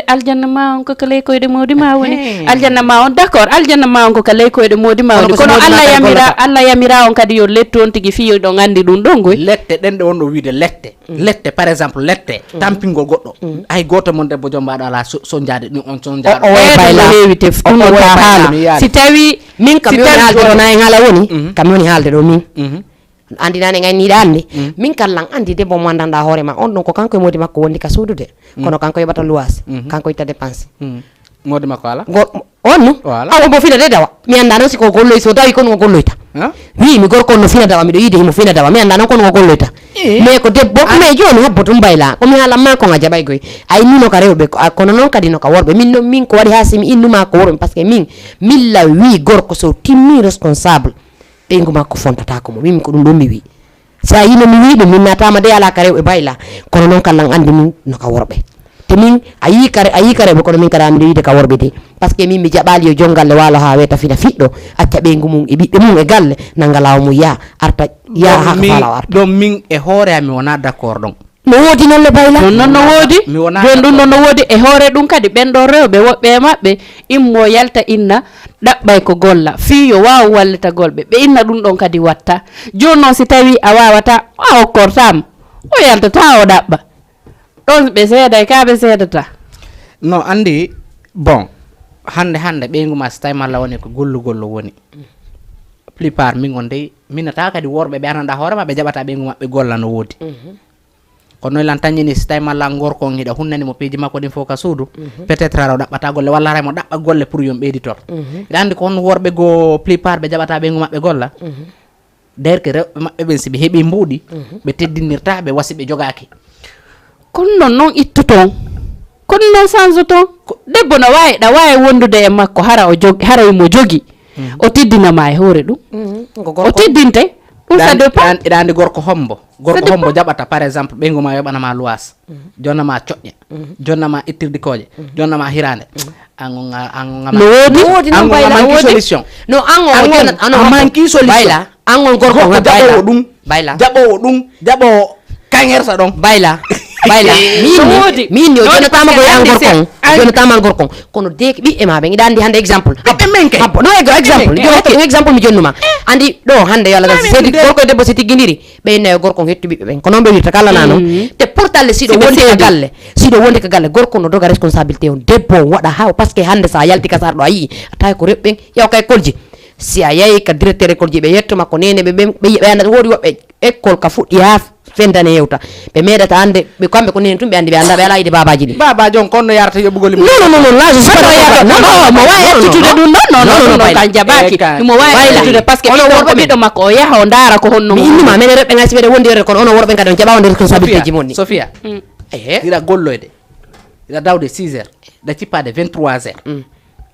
Aljanna ma on ko ka leykoyɗe moodi ma woni aljanna ma on, d'accord, aljanna ma on ko ka leykoyɗe moodi ma woni kono allah yamira allah yamira on kadi yo lettu on tigi fii ɗon anndi ɗum ɗon goy. Lette ɗen ɗe wonɗo wiide lette lette par exemple lette tampingol goɗɗo. Hay gooto mon debbo jombaɗo ala sonjaade ɗum on sonjaɗo. O woya bayla heewi te ɗum on ka haala si tawi min kam mi woni haalde ɗo na en haala woni kam mi woni haalde ɗo min. Anndi nane gayniɗa anndi min kallan anndi debbo mo anndanɗa hoore ma on ɗon ko kanko e moodi makko wondi ka suudude kono kanko yoɓata luwaas kanko itta dépense. Moodi makko ala? Go- on no? O ala. Awo mo fina de dawa. Mi annda noon si ko golloy, so tawi kon o golloyta. Wi mi gorko on no fina dawa, miɗo yiide himo fina dawa, mi annda noon kon o golloyta. Mais ko debbo. Mais jooni habbo tum bayla ko mi haalan ma kon a jaɓay goy. A innino ka rewɓe, kono noon kadi no ka worɓe. Min noon min ko waɗi haa si mi innuma ko worɓe, parce que min milla wi gorko so timmi responsable, ɓeyngu makko fontatako mo. Min ko ɗum ɗon mi wi. Sa yino mi wi ɗum, min natama de ala ka rewɓe bayla, kono noon kallan andi min no ka worɓe. Te min a yi kare a yi kare ɓe, kono min kadi miɗo yiide ka worɓe de. Parce que min mi jaɓali yo jongalle walo ha weta fina fiɗɗo, acca ɓeyngu mum e ɓiɓɓe mum e galle, nanga lawo mum ya arta ya ha ka fala o arta. Ɗon min e hoore am mi wona d'accord ɗon. No woodi noon le bayla. Ɗum noon no woodi. Jooni ɗum ɗon no woodi e hoore ɗum kadi ɓen ɗon rewɓe woɓɓe e maɓɓe immo yalta inna ɗaɓɓay ko golla fii yo waaw wallitagol ɓe, ɓe inna ɗum ɗon kadi watta. Jooni noon si tawi a waawata, a okkortaama, o yaltata o ɗaɓɓa. Ɗon ɓe seeday ka ɓe seedata. No anndi. Bon, hannde hannde ɓeyngu ma si tawi malla woni ko gollugol o woni, plupart min on dey minata kadi worɓe ɓe ananɗa hoore ma ɓe jaɓata ɓeyngu maɓɓe golla no woodi. Kono noy lan tañini si tawi malla gorko on hiɗa hunnani mo piiji makko ɗin fof ka suudu, peut-être hara o ɗaɓɓata golle walla haray mo ɗaɓɓa golle pour yon ɓeyditor. Hiɗa anndi ko honno worɓe goo plupart ɓe jaɓata ɓeyngu maɓɓe golla. Derke rewɓe maɓɓe ɓen si ɓe heɓi mbuuɗi, ɓe teddinirta ɓe wasi ɓe jogaaki. Kono noon noon ittu toon. Kono noon sanso toon. Debbo no waawi ɗa waawi wondude e makko hara o jog hara imo jogi. O teddina ma e hoore ɗum. O teddinte. Ɗum ça dépend. Eɗa anndi gorko hombo gorko hombo jaɓata par exemple ɓeyngu ma yoɓana ma luwaas, jonna ma coƴƴe, jonna ma ittirdi kooƴe, jonna ma hiraande. An on a- an on a- No woodi. Woodi noon an on a bayla. Manque solution. No an on o An on jonna- ano a manque solution. Bayla. An on gorko Gorko on jaɓowo bayla. Ɗum. Bayla. Jaɓowo ɗum jaɓowo kangersa ɗon. Bayla. Bayla. Min No ni- woodi. Min ni o No woodi jonnatama parce ko que an andi gorko se- on. An- Jonnatama an gorko on. Kono deeki ɓiɓɓe ma ɓen iɗa andi hannde exemple. Ɓiɓɓe men kay. Habbo no ego exemple. Ɓiɓɓe men Jokke kay. Ɗum exemple mi jonnuma. Andi ɗo hannde yo Allah Amin gasi seedi de. Gorko e debbo si tiggindiri. Ɓe inna e gorko on hettu ɓiɓɓe ɓen ko noon ɓe wirta kala na noon. Te pourtalle siɗo wondi ka galle siɗo wondi ka galle gorko no doga responsabilité on debbo on waɗa haw parce que hannde sa yalti ka sarɗo a yii a tawi ko rewɓe ɓen yaw ka école ji. Si a yahi ka directeur école ji ɓe yetto makko nene ɓe ɓen ɓe ɓe annda woodi woɓɓe école ka fuɗɗi ha fendane yewta ɓe meeɗata annde ɓe kamɓe ko nene tun ɓe anndi ɓe annda ɓe ala yiɗe babaji ɗi. Babaji on kon no yarata yoɓugol non non non non là je suis pas d'accord non non mo wawi accitude ɗum ɗon non non non kan jaɓaki mo wawi accitude par ce que ɓiɗɗo ko ɓiɗɗo makko o yaha o ndaara ko honno mi innima minen rewɓe ngal si meɗen wondi rewde kono onon worɓe kadi on jaɓa on responsabilité ji mon ɗi Sofia. Ehe. Hiɗa golloyde hiɗa dawde six heures hiɗa cippade vingt trois heures.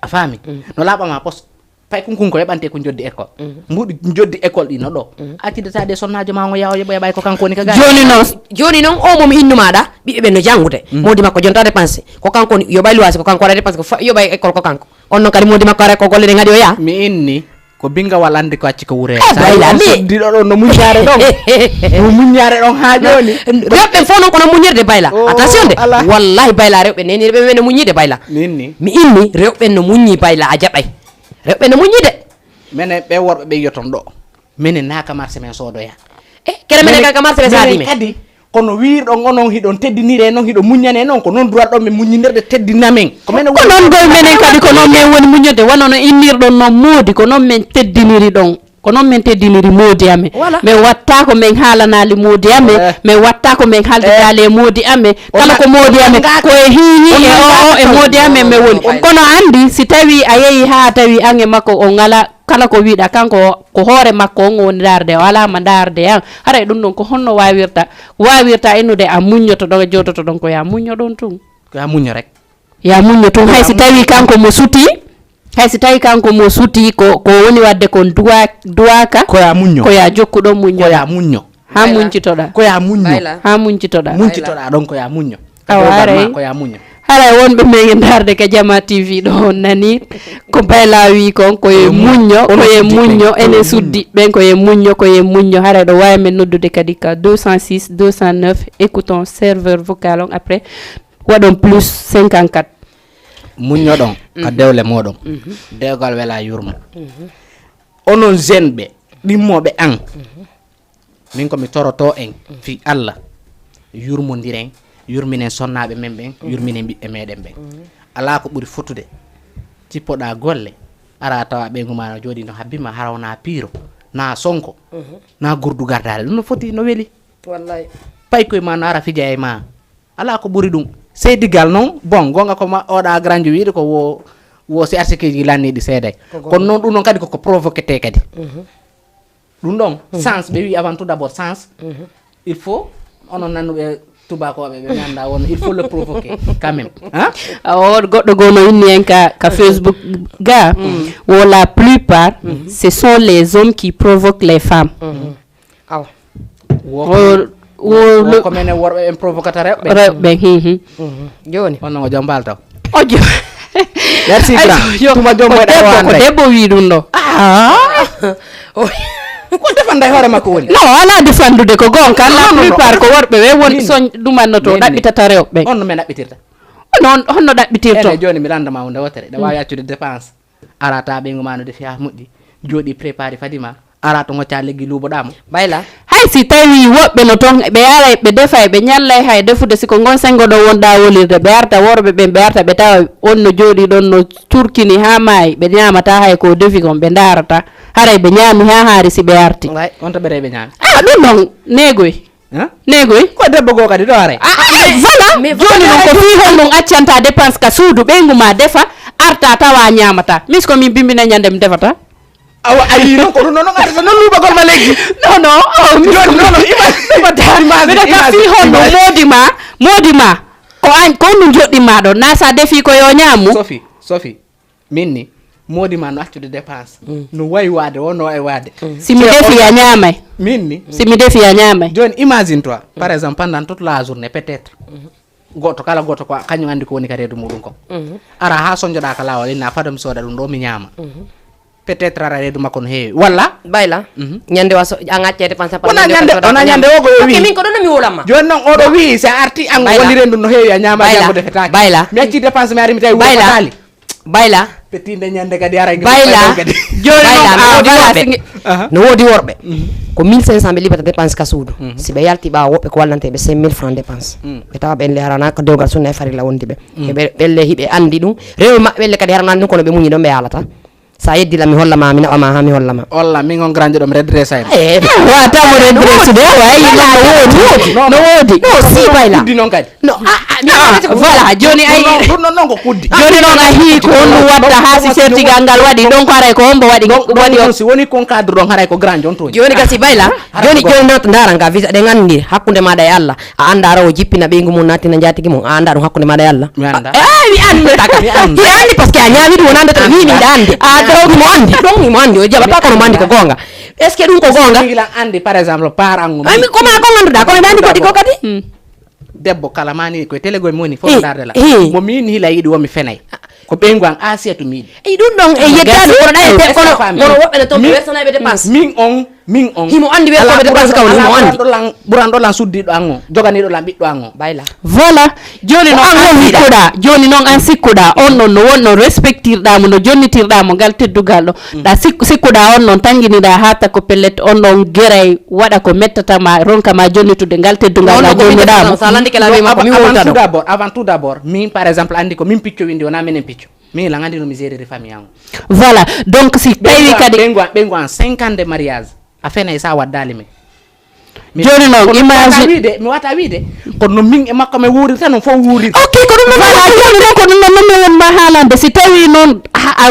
A faami? No laaɓama pos pay kunkun ko yoɓante ko joddi école mbuɗi joddi école ɗi no ɗo. Accidata de sonnaajo ma ngo yaha o yoɓoya ɓay ko kanko woni ka gaari. Joni noon joni noon o momi innumaɗa ɓiɓɓe ɓen no janngude modi makko jonta dépense ko kanko woni yoɓay luwasi ko kanko waɗa dépense ko fa- yoɓay école ko kanko on noon kadi modi makko ara ko golle ɗen haɗi o yaha. Mi inni ko bingawal andi ko acci ko wure. Bayla mi soddiɗo ɗon no muññaare ɗon no muññaare ɗon ha joni. Rewɓe fof noon kono muñirde bayla attention de wallahi bayla rewɓe neni rewɓe men no muññide bayla. Mi inni mi inni rewɓe no muññi bayla a jaɓay. Rewɓe no muññi de. Menen ɓe worɓe ɓe yiyoton ɗo menen na ka marché men soodoya. E kere menen ka ka marché men saadi men kadi kono wiirɗon onon hiɗon teddinire noon hiɗo muññane noon ko noon duwatɗon min muññinirde teddina men ko menen ko noon goy menen kadi ko noon men woni muññude wano no innirɗon noon moodi ko noon men teddiniri ɗon ko noon men teddiniri moodi amen. Min watta ko min haalanaali moodi amen. Min watta ko min haaldidaali e moodi amen. Kala ko moodi amen ko e hiihi e oo e moodi amen min woni. Kono anndi si tawii a yehii haa a tawii aan e makko on ngalaa kala ko wiiɗaa kanko ko hoore makko on o woni ndaarde o alaa ma ndaarde aan. Haray ɗum ɗon ko honno waawirta waawirta innude a muññoto ɗon a jooɗoto ɗon ko yaa muñño ɗon tun. Ko yaa muñño rek. Yaa muñño tun hay si tawii kanko mo sutii. Hay si tawi kanko mo suti ko ko woni wadde kon duwa duwaka. Ko ya muñño. Ko ya jokku ɗon muñño. Ko ya muñño. Ha muñcitoɗa. Ko ya muñño. Ha muñcitoɗa. Muñcitoɗa ɗon ko ya muñño. Awa haray ko ya muñño. Haray wonɓe men e darde ka jama tv ɗo on nani ko bayla wi kon ko e muñño ko e muñño ene suddi ɓen ko e muñño ko e muñño haray ɗo wawi men noddude kadi ka deux cent six deux cent neuf écoutons serveur vocal on après waɗon plus cinquante-quatre. Muññoɗon ka dewle moɗon dewgal wela yurmo. Onon jeune ɓe ɗimmoɓe an min komi toroto en fi allah yurmodiren yurminen sonnaɓe men ɓen yurminen ɓiɓɓe meɗen ɓen. Ala ko ɓuri fotude cippoɗa golle ara tawa ɓeygu ma no jooɗi no habbima hara wona piiro na sonko na gurdu gardare ɗum no foti no weli. Paykoye ma no ara fija e ma. Alaa ko ɓuri ɗum. Seydi Gal noon, bon, gonga ko ma oɗa granjo wiide ko wo wo si artikeji lanniɗi seeday. Kono noon ɗum noon kadi koko provoquete kadi. Ɗum ɗon sens ɓe wi avant tout d'abord sens. Il faut onon nannuɓe tubakoɓe ɓe ganda won il faut le provoquer quand même. Hein? O goɗɗo goo no inni en ka, ka Facebook ga, wo la plupart ce sont les hommes qui provoquent les femmes. Awa. Wo ko menen worɓe ɓen provocata rewɓe. Rewɓe. Joni. Onno o jambal taw. Ojo. Merci grand. Tuma jombo da Debbo ko wande. Debbo wi ɗum ɗo. Ko defanda e hoore makko woni. No, ala defandude ko gonka. La plupart ko worɓe ɓe won soñ dumannoto ɗaɓɓitata rewɓe. On no men ɗaɓɓitirta. Non, honno ɗaɓɓitirto? Ene joni mi landa ma hunde wotere. Ɗa wawi accude dépense. Arata ɓeygu ma no defi ha moƴƴi. Jooɗi préparé fadi ma. Ara to gocca leggi luuboɗamo. Bayla. Hay si tawi woɓɓe no toon ɓe yaray ɓe defay ɓe ñallay hay defude siko ngon sengo ɗo wonɗa wolirde ɓe arta worɓe ɓen ɓe arta ɓe tawa on no jooɗi ɗon no curkini ha maayi ɓe ñamata hay ko defi kon ɓe darata haray ɓe ñami ha haari si ɓe arti. Way on to ɓere ɓe ñami. Ah ɗum ɗon neegoy. Neegoy. Ko debbo goo kadi ɗo haray. Voilà. Joni non ko fii honɗum accanta dépense ka suudu ɓeygu ma defa arta tawa ñamata misko min bimbina ñande mi defata. Awa a yii noon ko ɗum noon noon arata noon luubagol ma leggi. Non non. Joni noon noon image. Mbeɗa ka fii honno moodi ma moodi ma ko an ko honɗum joɗɗinma ɗon na sa defi ko yo ñaamu. Sophie Sophie min ni moodi ma no accude dépense no wayi waade o no wayi waade. Si mi defi a ñaamay. Min ni. Si mi defi a ñaamay. Joni imagine toi par exemple pendant toute la journée peut-être. Goto kala goto ko kañum andi ko woni ka reedu muɗum kon. Ara ha soñjoɗa ka lawol inna fadam soda ɗum ɗo mi ñaama. Peut-être ara reedu makko no heewi walla. Bayla. Ñande wa so a ŋaccete pansa pa. Wona ñande wona ñande o ko o wi. Min ko ɗon mi wolama. Joni noon oɗo wi sa arti an woni rendu no heewi a ñaama jango defetaki. Bayla. Mi acci dépense mi ari mi tawi wotali. Bayla. Petinde ñande kadi ara. Bayla. Joni noon a wala singe. No wodi worɓe. Ko mille cinq cent ɓe liɓata dépense ka suudu. Si ɓe yalti ɓawa woɓɓe ko wallante ɓe cinq mille francs dépense. Ɓe tawa ɓen le harana ko dewgal sunna e farilla wondi ɓe. Ɓe ɓelle hiɓe andi ɗum. Rewe maɓɓe ɓelle kadi harana ɗum kono ɓe muñi ɗon ɓe yalata. Sa yeddi lam mi holla ma mi naɓa ma ha mi holla ma. Olla min on grande ɗom redressa en. Eh, wa tamo redresse de wa yi no wodi. No wodi. No si bay la. Kuddi non kadi. No a a mi wala ko. Voilà joni ay. Ɗum non non ko kuddi. Joni non a hi ko on watta ha si sertigal ngal wadi donc haray ko on bo wadi wadi on. Si woni kon cadre ɗon haray ko grand on to. Joni gasi bay la. Joni joni not ndaranga visa ɗen anndi hakkunde maɗa e Allah. A annda ara o jippina ɓeygu mum natina njatigi mum a annda ɗum hakkunde maɗa e Allah. Mi annda. Eh, mi annda taka. Mi andi parce que a ñaami ɗum wona mbeta mi miɗa andi. A ɗon imo andi ɗon imo andi o jaɓata kono mo andi ko goonga. Est ce que ɗum ko goonga? Gila andi par exemple parent mum. Ami koma ko ngannduɗa kono ɓe andi goɗɗi ko kadi. Debbo kala mani koye télégoy moni fof darde la mo min hila yiɗi womi fenay. Ko ɓeygu an Asiyatu mi yiɗi. Eyi ɗum ɗon e yeddani kono ɗa e kono kono woɓɓe ne toon ɓe wersanayɓe dépense. Min on min on. Himo andi wersanayɓe dépense kawni himo andi. Ɓuranɗo lan ɓuranɗo lan suddiɗo an o joganiɗo lan ɓiɗɗo an o. Bayla. Voilà. Joni noon an sikkuɗa joni noon an sikkuɗa on ɗon no wonno respectirɗa mo no jonnitirɗa mo ngal teddugal ɗo ɗa sikkuɗa on ɗon tannginiɗa ha takko pellet on ɗon geray waɗa ko mettatama ronkama jonnitude ngal teddugal ngal jonniɗa mo. Avant tout d'abord avant tout d'abord min par exemple andi ko min picco windi wona minen picco. Min la ngandi no mi gériri famille an. Voilà donc si tawi kadi ɓe ngo an ɓe ngo an cinq ans de mariage a fenay sa waddali min. Joni noon image wiide mi wata wiide kono no min e makko mi wuurirta noon fof wuurir. Ok ko ɗum noon wala joni noon ko ɗum noon noon mi wonma haalande si tawi noon.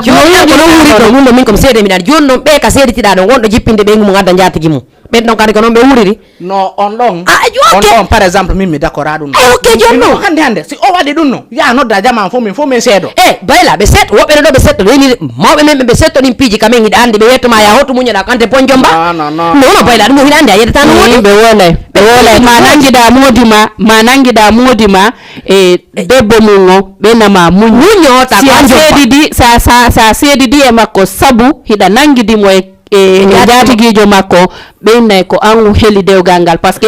Joni ko noon wuuriri ɗo ɗum ɗo min komi seede miɗa andi joni noon ɓe ka seeditiɗa ɗon wonɗo jippinde ɓeygu mum adda jaatigi mum. Ɓen ɗon kadi ko noon ɓe wuuriri. No on ɗon. Ah, on ɗon par exemple min mi d'accord ha ɗum. Ah, ok joni noon. Hande hande si o waɗi ɗum no ya nodda jama fof min fof min seedo. E bayla ɓe seeɗ woɓɓe no ɗo ɓe seeɗ reni mawɓe men ɓe setto ɗin piiji ka men hiɗa andi ɓe yettoma ya hotto muñoɗa kante bonjomba. Non non non non bayla ɗum o hiɗa andi a yeddata no woni. Ɓe wolay ɓe wolay ma nangiɗa moodi ma ma nangiɗa moodi ma e debbo mum o ɓenama muño. Muño ta si a seedidi sa sa sa seedidi e makko sabu hiɗa nangidimo e e jaatigiijo makko ɓeynay ko an heli dewgal ngal parce que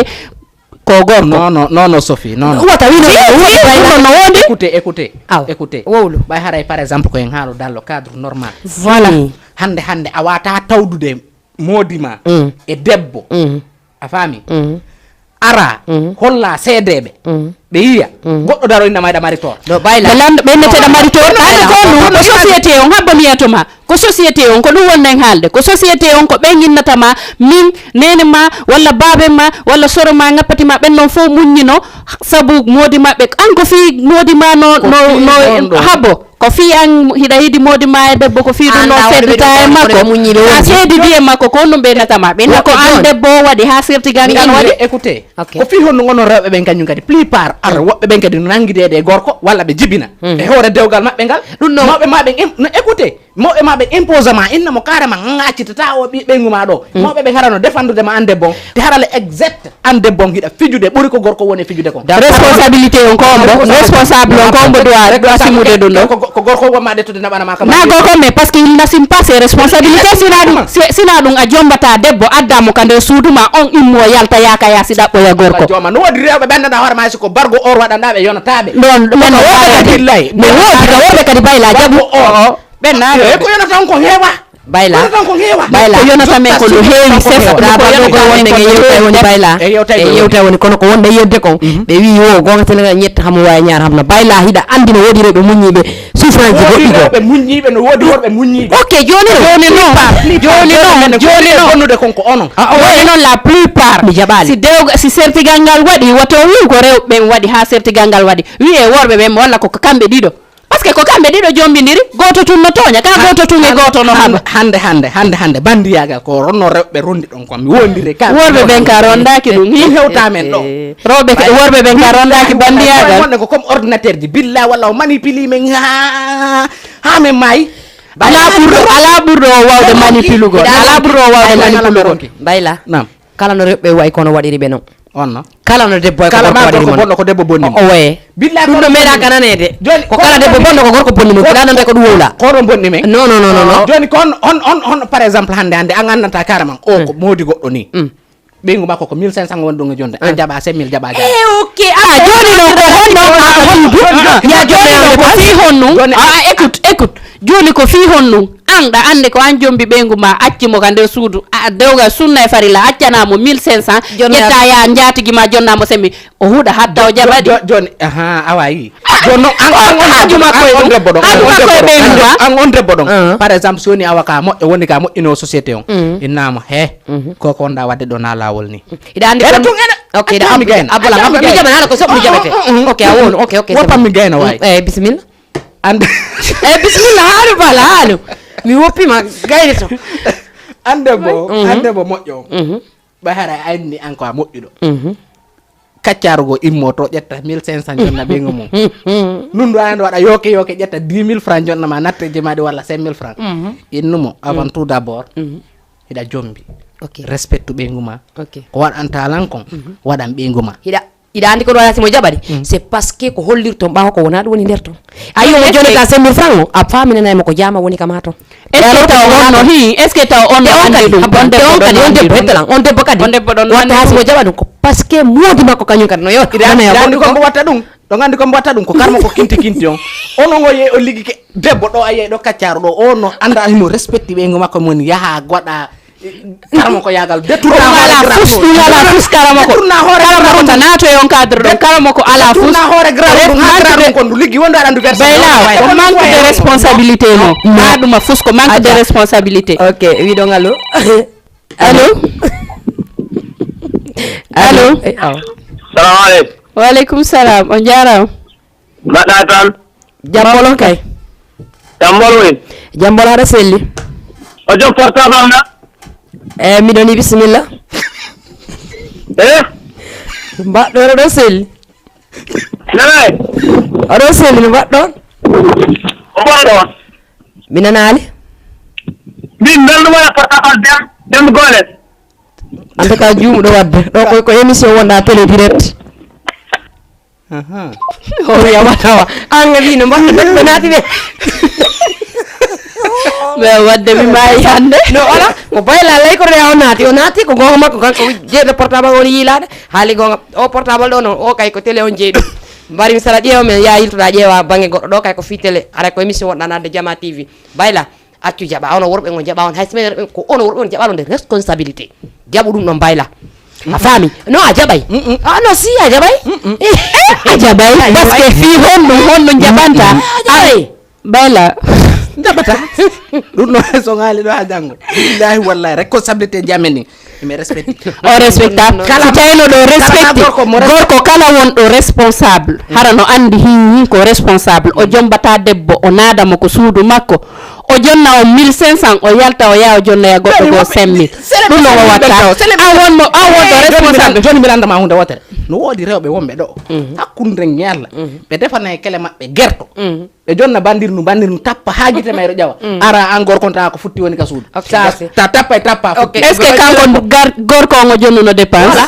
ko gorko. Non non non non Sophie non non. Wata wi non non no wodi. Écoutez écoutez. Aw écoutez. Wowlu. Ɓay haray par exemple ko en haalo dans le cadre normal. Voilà. Hande hande a wata tawdude moodi ma e debbo. A faami. Ara holla seedeɓe. Ɓe yiya goɗɗo daro inna mayɗa mari tor. Ɗo ɓayla. Ɓe lanndo ɓe innete ɗa mari tor. Ɓayla ko ɗum ko société on habba mi yiyatoma. Ko société on, ko ɗum wonno en haalde. Ko société on, ko ɓen innata ma, min, neene ma, walla baaben ma, walla soro ma, ŋappati ma, ɓen non fof muññino sabu moodi maɓɓe. An ko fii moodi ma no, Ko no, fii no on ɗon. Habo. Ko fii an hiɗa yiɗi moodi ma e debbo, ko fii ɗum An no a wonde seedita ɓe e ɗon, makko. Ɓe muññi ɓe A wonde. Seedidi e makko, ko ɗum ɓe innata ma. Ɓe inna Ko ko an ɗon. Debbo o waɗi haa sertigal ngal waɗi. Écoutez, Ok. Ko fii honno ngono rewɓe ɓen kañum kadi plupart ara woɓɓe ɓen kadi no nanngideede e gorko walla ɓe jibina e hoore dewgal maɓɓe ngal. Ɗum noon. Mawɓe ma ɓen im- no écouté mawɓe ma ɓen imposé ma inna mo carrément ŋaccitata o ɓi ɓeyngu ma ɗo. Mawɓe ɓen hara no défendude ma an debbo on te harale exact an debbo on hiɗa fijude ɓuri ko gorko woni e fijude kon. Responsabilité on ko ombo, responsable on ko ombo doit doit simude ɗum ɗo. Ko gorko wonma ɗettude naɓana ma kam. Na gorko mais parce que il n'assume pas ses responsabilités. Sina ɗum si- sina ɗum a jombata debbo adda mo ka nder suudu ma on immo yalta yaka yasi ɗaɓɓoya gorko. Jooma no woodi rewɓe ɓe anndanɗa hoore ma si ko bargo or waɗanɗa ɓe yonataɓe. Ɗon ɗumen no woodi kadi billay no woodi ka worɓe kadi bayla jaɓu. Ɓen na ko yonata on ko heewa. Bayla. Ko yonata on ko heewa. Bayla. Ko yonata men ko no heewi sefa. Ko yonata men ko no heewi. Bayla. E yewta e woni kono ko wonde yedde kon ɓe wi wo gonga tele ñetta hamo wawi ñaar hamna bayla hiɗa andi no woodi rewɓe muññiɓe souffrance ji goɗɗi go. Ɓe muññiɓe no woodi worɓe muññiɓe. Ok joni no joni no joni no joni no bonnude kon ko onon. Joni non la plupart mi jaɓali si dewga si sertigal ngal waɗi woto wi ko rewɓe ɓen waɗi ha sertigal ngal waɗi wi e worɓe ɓen walla ko kamɓe ɗiɗo. Parce que ko kamɓe ɗiɗo jombidiri goto tun no tooña ka goto tun e goto no haɓa. Hande hande hande hande bandiyagal ko ronno rewɓe rondi ɗon kon mi wondire ka worɓe ɓen ka rondaki ɗum hi hewta men ɗo. Rewɓe worɓe ɓen ka rondaki bandiyagal wonde ko comme ordinateur ji billa walla o manipuli men ha ha men maayi. Ala ɓurɗo ala ɓurɗo o wawde manipulugol ala ɓurɗo o wawde manipulugol. Bayla. Nam. Kala no rewɓe wayi kono waɗiri ɓe non. On no kala no debbo wayi kala ma gorko bonno ko debbo bonni mo owoye. Billa ɗum ɗo meeɗa kananede ko kala debbo bonno ko gorko bonni mo kala nande ko ɗum wowla koɗo bonni men. Non non non non joni ko on on on on par exemple hande hande an annata carrément o ko moodi goɗɗo ni. Ɓeyngu makko ko mille cinq cent woni ɗum e jonde an jaɓa cinq mille jaɓa jaɓa. Eh, ok ah joni non ko honno a suudu ya joni non ko fii honnu a écoute écoute. Jooni ko fii honɗum? An ɗa anndi ko an jombi ɓeyngu ma acci mo ka nder suudu a dewgal sunna e farilla accana mo mille cinq cent ƴetta ya njaatigi ma jonna mo sembi o huɗa hatta o jaɓaɗi. Jooni aha awa yi jooni noon an an on haaju makko e ɗum haaju makko e ɓeyngu ma an on debbo ɗon par exemple so woni awa ka moƴƴo woni ka moƴƴino société on innama he koko wonɗa wadde ɗo na lawol ni. Hiɗa anndi kon ok hiɗa abbola mi jaɓana haala ko soɓ mi jaɓete ok a wonu ok ok woppa mi gayna wawi eyyi bisimilla. Ande. Eyyi bisimilla haalu bala haalu. Mi woppima gayri to. Ande bo ande bo moƴƴo. Ɓay hara a anni an ko a moƴƴuɗo. Kaccarugo immo to ƴetta mille cinq cent jonna ɓeygu mum. Nundu an waɗa yoke yoke ƴetta dix mille francs jonna ma natte jemaɗi walla cinq mille francs. Innumo avant tout d'abord. Hiɗa jombi. Respectu ɓeygu ma. Ko waɗanta lan kon waɗan ɓeygu ma. Hiɗa Iɗa andi ko ɗo alaa simo jaɓari c'est parce que ko hollirton ɓaawo ko wona ɗum woni nder ton. Ayi omo joni ka cinq mille francs o a faminanay mo ko jama woni kama ton. Est ce que taw onno hi est ce que taw onno andi ɗum on debbo kadi on debbo hettolan on debbo kadi on debbo ɗon watta ha simo jaɓa ɗum ko parce que moodi makko kañum kadi no yewta andi kombo watta ɗum ɗon andi kombo watta ɗum ko karmo ko kinti kinti on. Ono ngo yeyi o liggi ke debbo ɗo a yeyi ɗo kaccaro ɗo o no anda himo respecti ɓeygu makko mon yaha waɗa. Karamo ko yagal detourna hoore ala fus ɗum ala fus karamo ko karamo ko ta naato e on cadre ɗo karamo ko ala fus detourna hoore grand ɗum ha grand ɗum kon liggi wonde aɗa andu version bayla ko manque de responsabilité no ma ɗuma fus ko manque de responsabilité. Ok wiɗo ngalo. Allo. Allo. Salamu aleykum. Wa aleykum salam on jarama. Mbaɗɗa tan. Jambol on kay. Jambol woni. Jambol haɗa selli. O joom portable na. Eyi miɗo ni bisimilla. E. Mbaɗɗo oɗo ɗo selli. Nanay. Oɗo selli no mbaɗɗon. O mbaɗɗo on. Mi nanaali. Min belɗo wona portable dem dem gole. En tout cas juumuɗo wadde ɗo koy ko émission wonɗa télé direct. O wiya watawa an wi no mbaɗa ɓe naati ɓe. Ɓe wadde mi maayi hannde. No ola ko bayla lay ko reya o naati o naati ko gonga makko kanko jeeɗo portable on yiilaɗe haali gonga o portable ɗo noon o kay ko télé on jeeɗo. Mbari mi sala ƴeewa men ya yiltoɗa ƴeewa bange goɗɗo ɗo kay ko fi télé aray ko émission woɗɗa nadde jama tv bayla. Accu jaɓa ono worɓe on jaɓa on hay semaine ko ono worɓe on jaɓano nde responsabilité. Jaɓu ɗum ɗon bayla. A faami? Non a jaɓay. Ah non si a jaɓay. A jaɓay parce que fii honɗum honɗum jaɓanta. A jaɓay. Bayla. Jaɓata. Ɗum ɗo so ŋaali ɗo haa janngo. Billahi wallahi, responsabilité ji amen ɗi. Mi respecte. O respecta. Si tawino ɗo respecte. Gorko kala wonɗo responsable, hara no anndi hin ko responsable. O jombata debbo, o naada mo ko suudu makko. O jonna on mille cinq cents, o yalta, o yaha, o jonnoya goɗɗo goo cinq mille. Ɗum ɗo o watta. A won mo, a wonɗo responsable. Joni mbiɗa annda ma huunde wootere. No woodi rewɓe wonɓe ɗo. Hakkunde ñalla. Ɓe defana e kele maɓɓe gerto. Ɓe jonna bandirnu, bandirnu tappa haa gite mayre ƴawa. Ara an gorko on tawa ko futti woni ka suudu. Sa tappa e tappa futti. Est-ce que kanko gorko on o jonnuno dépense?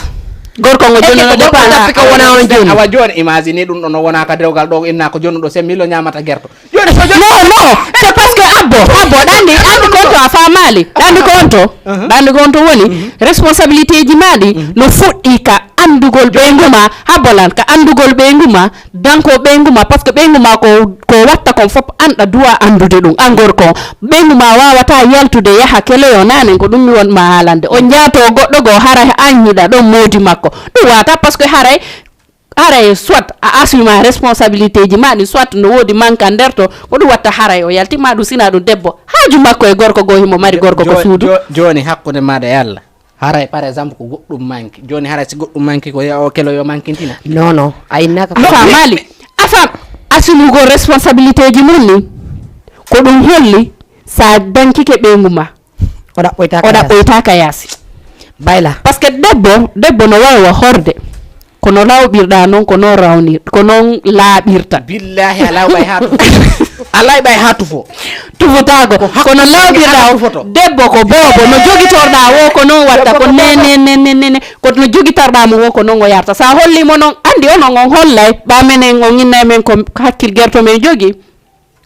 Gorko on o jonnuno dépense. Tappi ka wona on jonni. Awa joni imagine ɗum ɗo no wona ka dewgal ɗo inna ko jonnuɗo cinq mille o ñamata gerto. Joni so joni. Non, non, c'est parce que abbo, abbo, ɗandi, ɗandi konto a famali. Ɗandi konto. Ɗandi konto woni responsabilité ji ma ɗi no fuɗɗi ka andugol ɓeyngu ma, habbolan ka andugol ɓeyngu ma, danko ɓeyngu ma, parce que ɓeyngu ma ko, ko watta kon fof anɗa duwa andude ɗum an gorko on. Ɓeyngu ma wawata yaltude yaha keleyo nanen ko ɗum mi wonma haalande. O jaato goɗɗo goo hara an hiɗa ɗon moodi makko. Ɗum wata parce que haray haray soit a assume responsabilité ji ma ɗin, soit no woodi manque a nder to, ko ɗum watta haray o yalti ma ɗum sina ɗum debbo haaju makko e gorko goo himo mari gorko ko suudu. Joni hakkunde maɗa e Allah. Haray par exemple ko goɗɗum manki. Joni haray si goɗɗum manki ko ya o kelo yo mankintina. Non non, a innaka. A famali. A fam asumugol responsabilité ji mum ni ko ɗum holli sa dankike ɓeyngu ma. O ɗaɓɓoytaka. O ɗaɓɓoytaka yaasi. Bayla. Parce que debbo debbo no wawa horde. Ko no lawɓirɗa noon ko noon rawnir ko noon laaɓirta. Billahi a lawɓay ha tufo. A layɓay ha tufo. Tufotako kono lawɓirɗa o debbo ko boobo no jogitorɗa wo ko noon watta ko nene nene nene ko no jogitorɗa mo wo ko noon o yarta sa hollimo noon andi onon on hollay ɓa menen on innay men ko hakkil gerto men jogi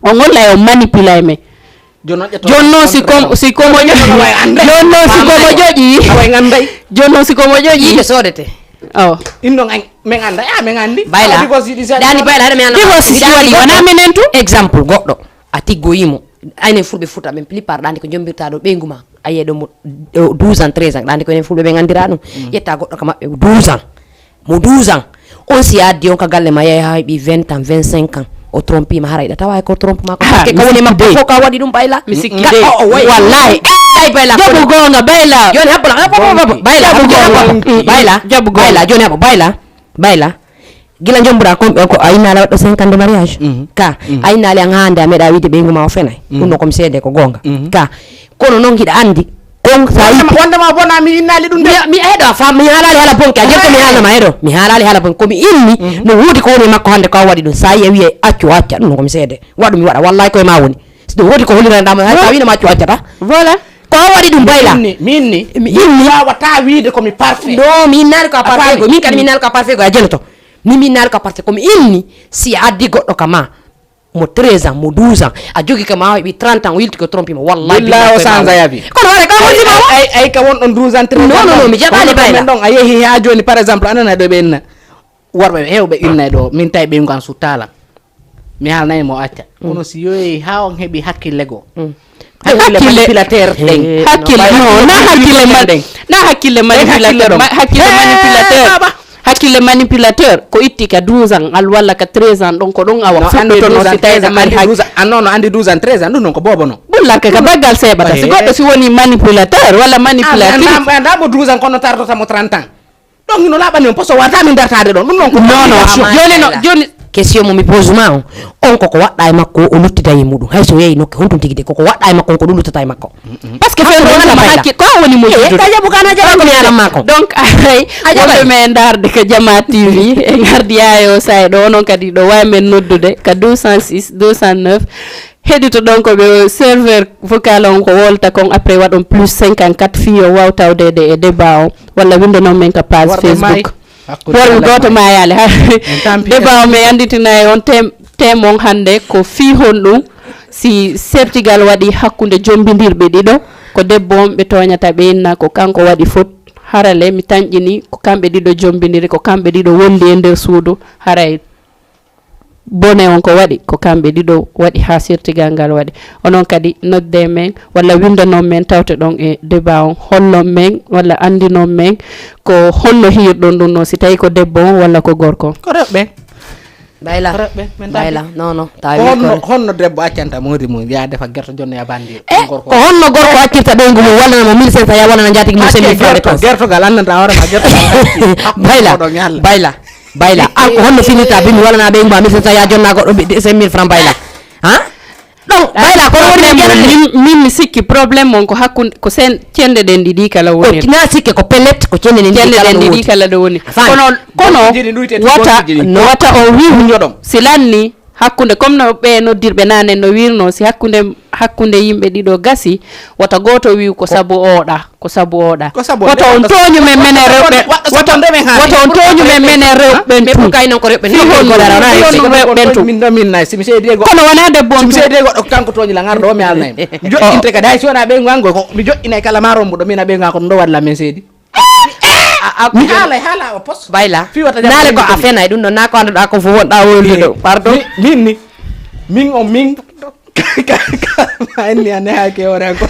on hollay on manipulay men. Jooni noon si komo si komo joɗi jooni noon si komo joɗi jooni noon si komo joɗi ɓe soodete. Awa. Ɗin ɗon min annda a min anndi bayla. Dani bayla haɗa mi anna divorce si waɗi wona minen tu. Exemple goɗɗo a tiggoyimo aynen fulɓe futa ɓen plupart ɗandi ko jombirta ɗo ɓeygu ma a yiye ɗo mo douze ans treize ans ɗandi ko enen fulɓe ɓen anndira ɗum. Ƴetta goɗɗo ka maɓɓe douze ans mo douze ans on si a addi on ka galle ma yahi ha heɓi vingt ans vingt cinq ans o trompima hara iɗa tawa ko trompe ma ko ke ka woni makko fof ka waɗi ɗum bayla. Mi sikki de. Wallahi ay bayla jaɓu gonga bayla. Joni habbola bayla jaɓu gonga bayla jaɓu bayla joni habbo bayla bayla gila jombuɗa kon ɓe ko a innala waɗɗo cinq ans de mariage ka a innali an hande a meeɗa wiide ɓeygu ma o fenay ɗum no komi seede ko gonga ka kono noon hiɗa anndi kon sa yitti wondema bona mi innali ɗum de mi eɗo a fam mi haalali haala bonke a jetta mi haalnama eɗo mi haalali haala bonke komi inni no woodi ko woni e makko hannde ko a waɗi ɗum sa yi a wiye accu o acca ɗum no komi seede waɗu mi waɗa wallahi koye ma woni so ɗum woodi ko holliranɗama hay sa winama accu o accata voilà ko a waɗi ɗum bayla minni mi inni wawata wiide komi parfait no mi innali ko a parfait ko min kadi mi innali ko a parfait ko a jenoto ni mi innali ko a parfait komi inni si a addi goɗɗo ka ma mo treize ans mo douze ans a jogi kam a heɓi trente ans o yilti ko trompi ma wallahi billahi o sanza yabi kono wala ka wonti ma ay ay ka won ɗon douze ans treize ans non non mi jaɓali bayla ɗon a yehi ha joni par exemple anana ɗo ɓe inna worɓe hewɓe innay ɗo min tawi ɓeygu an suttalan mi haalnay mo acca kono si yoyi ha on heɓi hakkille goo hakkille manipulateur ɗen hakkille no na hakkille man na hakkille manipulateur hakkille manipulateur hakkille manipulateur ko itti ka douze ans al walla ka treize ans ɗon ko ɗon awa fuɗɗotono si tawde mari hakki an noon no anndi douze ans treize ans ɗum noon ko boobo noon ɓullarka ka baggal seeɓata si goɗɗo si woni manipulateur walla manipulatrice ndamo douze ans kono tardotamo trente ans ɗon hino laaɓani on poso wata min dartade ɗon ɗum noon ko non non joni no joni question mo mi pose ma on on koko waɗɗa e makko o luttida e muɗum hay so yeeyi nokke hontum tigi de koko waɗɗa e makko on ko ɗum luttata e makko parce que fen ɗon alama hakki ko a woni mo judude ka jaɓu kana jaɓa ko mi alam makko donc aray wonɓe men darde ko jama tv e gardi yayo sa e ɗo onon kadi ɗo wawi men noddude ka deux cent six deux cent neuf heɗito ɗon ko ɓe serveur vocal on ko wolta kon après waɗon plus cinquante-quatre fii o waw tawdede e débat on walla windo non men ka page facebook worɓe goto mayaali ha débat o mi anditina e on tem tem on hannde ko fii honɗum si sertigal waɗi hakkunde jombindirɓe ɗiɗo ko debbo on ɓe toñata ɓe inna ko kanko waɗi fot harale mi tanƴini ko kamɓe ɗiɗo jombindiri ko kamɓe ɗiɗo wondi e nder suudu haray bone on ko waɗi ko kamɓe ɗiɗo waɗi ha sertigal ngal waɗi onon kadi nodde men walla windanon men tawte ɗon e débat on hollon men walla andinon men ko honno hiyirɗon ɗum no si tawi ko debbo on walla ko gorko on ko rewɓe Bayla. Rewɓe, min Bayla. Dardi. Non, non. Ko honno, Tawi honno debbo accanta moodi mum ya defa gerto jonno ya bandi? E ko honno gorko accirta ɓeygu mum walla mo mille cinq cents ya walla na jaati mo cinq mille francs réponse. Gertogal annanta hoore ma gertogal. Bayla. Bayla. Bayla. An ko honno finirta bimmi walla na ɓeygu ma mille cinq cents ya jonna goɗɗo cinq mille francs Bayla. Ha? Donc Bayla ko woni Problème gerani. Min, min mi sikki problème mon ko hakkunde ko sen cende ɗen ɗiɗi kala woni. Na sikke ko pellet ko cende ɗen Cende kala ɗen no ɗiɗi wodi. Kala ɗo woni. Fami. Kono kono Gonɗi ɗi ɗuyte, wata gonɗi ɗi. wata o wiw Ñoɗom. Si lanni hakkunde comme no ɓe noddirɓe nanen no wirno si hakkunde hakkunde yimɓe ɗiɗo gasi wata goto wiw ko sabu oɗa ko sabu oɗa. Ko sabu Wata on oɗa. Toñu men menen rewɓe Wata sabu ndemen haali. Wata on toñu men menen rewɓe ɓen Ɓe tun. fof kay non ko rewɓe Fi hon goɗɗo ara fi wona hon rewɓe. Ɗum rewɓe ɓen tun. Min ɗo min nay simi seedi e goɗɗo. Kono wona debbo on Simi tun. Seedi e goɗɗo kanko tooñi la ngarɗo o mi alnay mo. Mi joɗɗinte kadi hay si wona ɓeygu an ko mi joɗɗinay kala ma rombuɗo min a ɓeygu an ko ɗum ɗo waɗi la min seedi. Mi haalay haala o pos. Bayla. Fi wata Nale ko jabbo a fenay ɗum ɗon na ko annduɗa ko fof wonɗa wowlude ɗo. Pardon. Min ni min o min ma inni a nehaki hoore an ko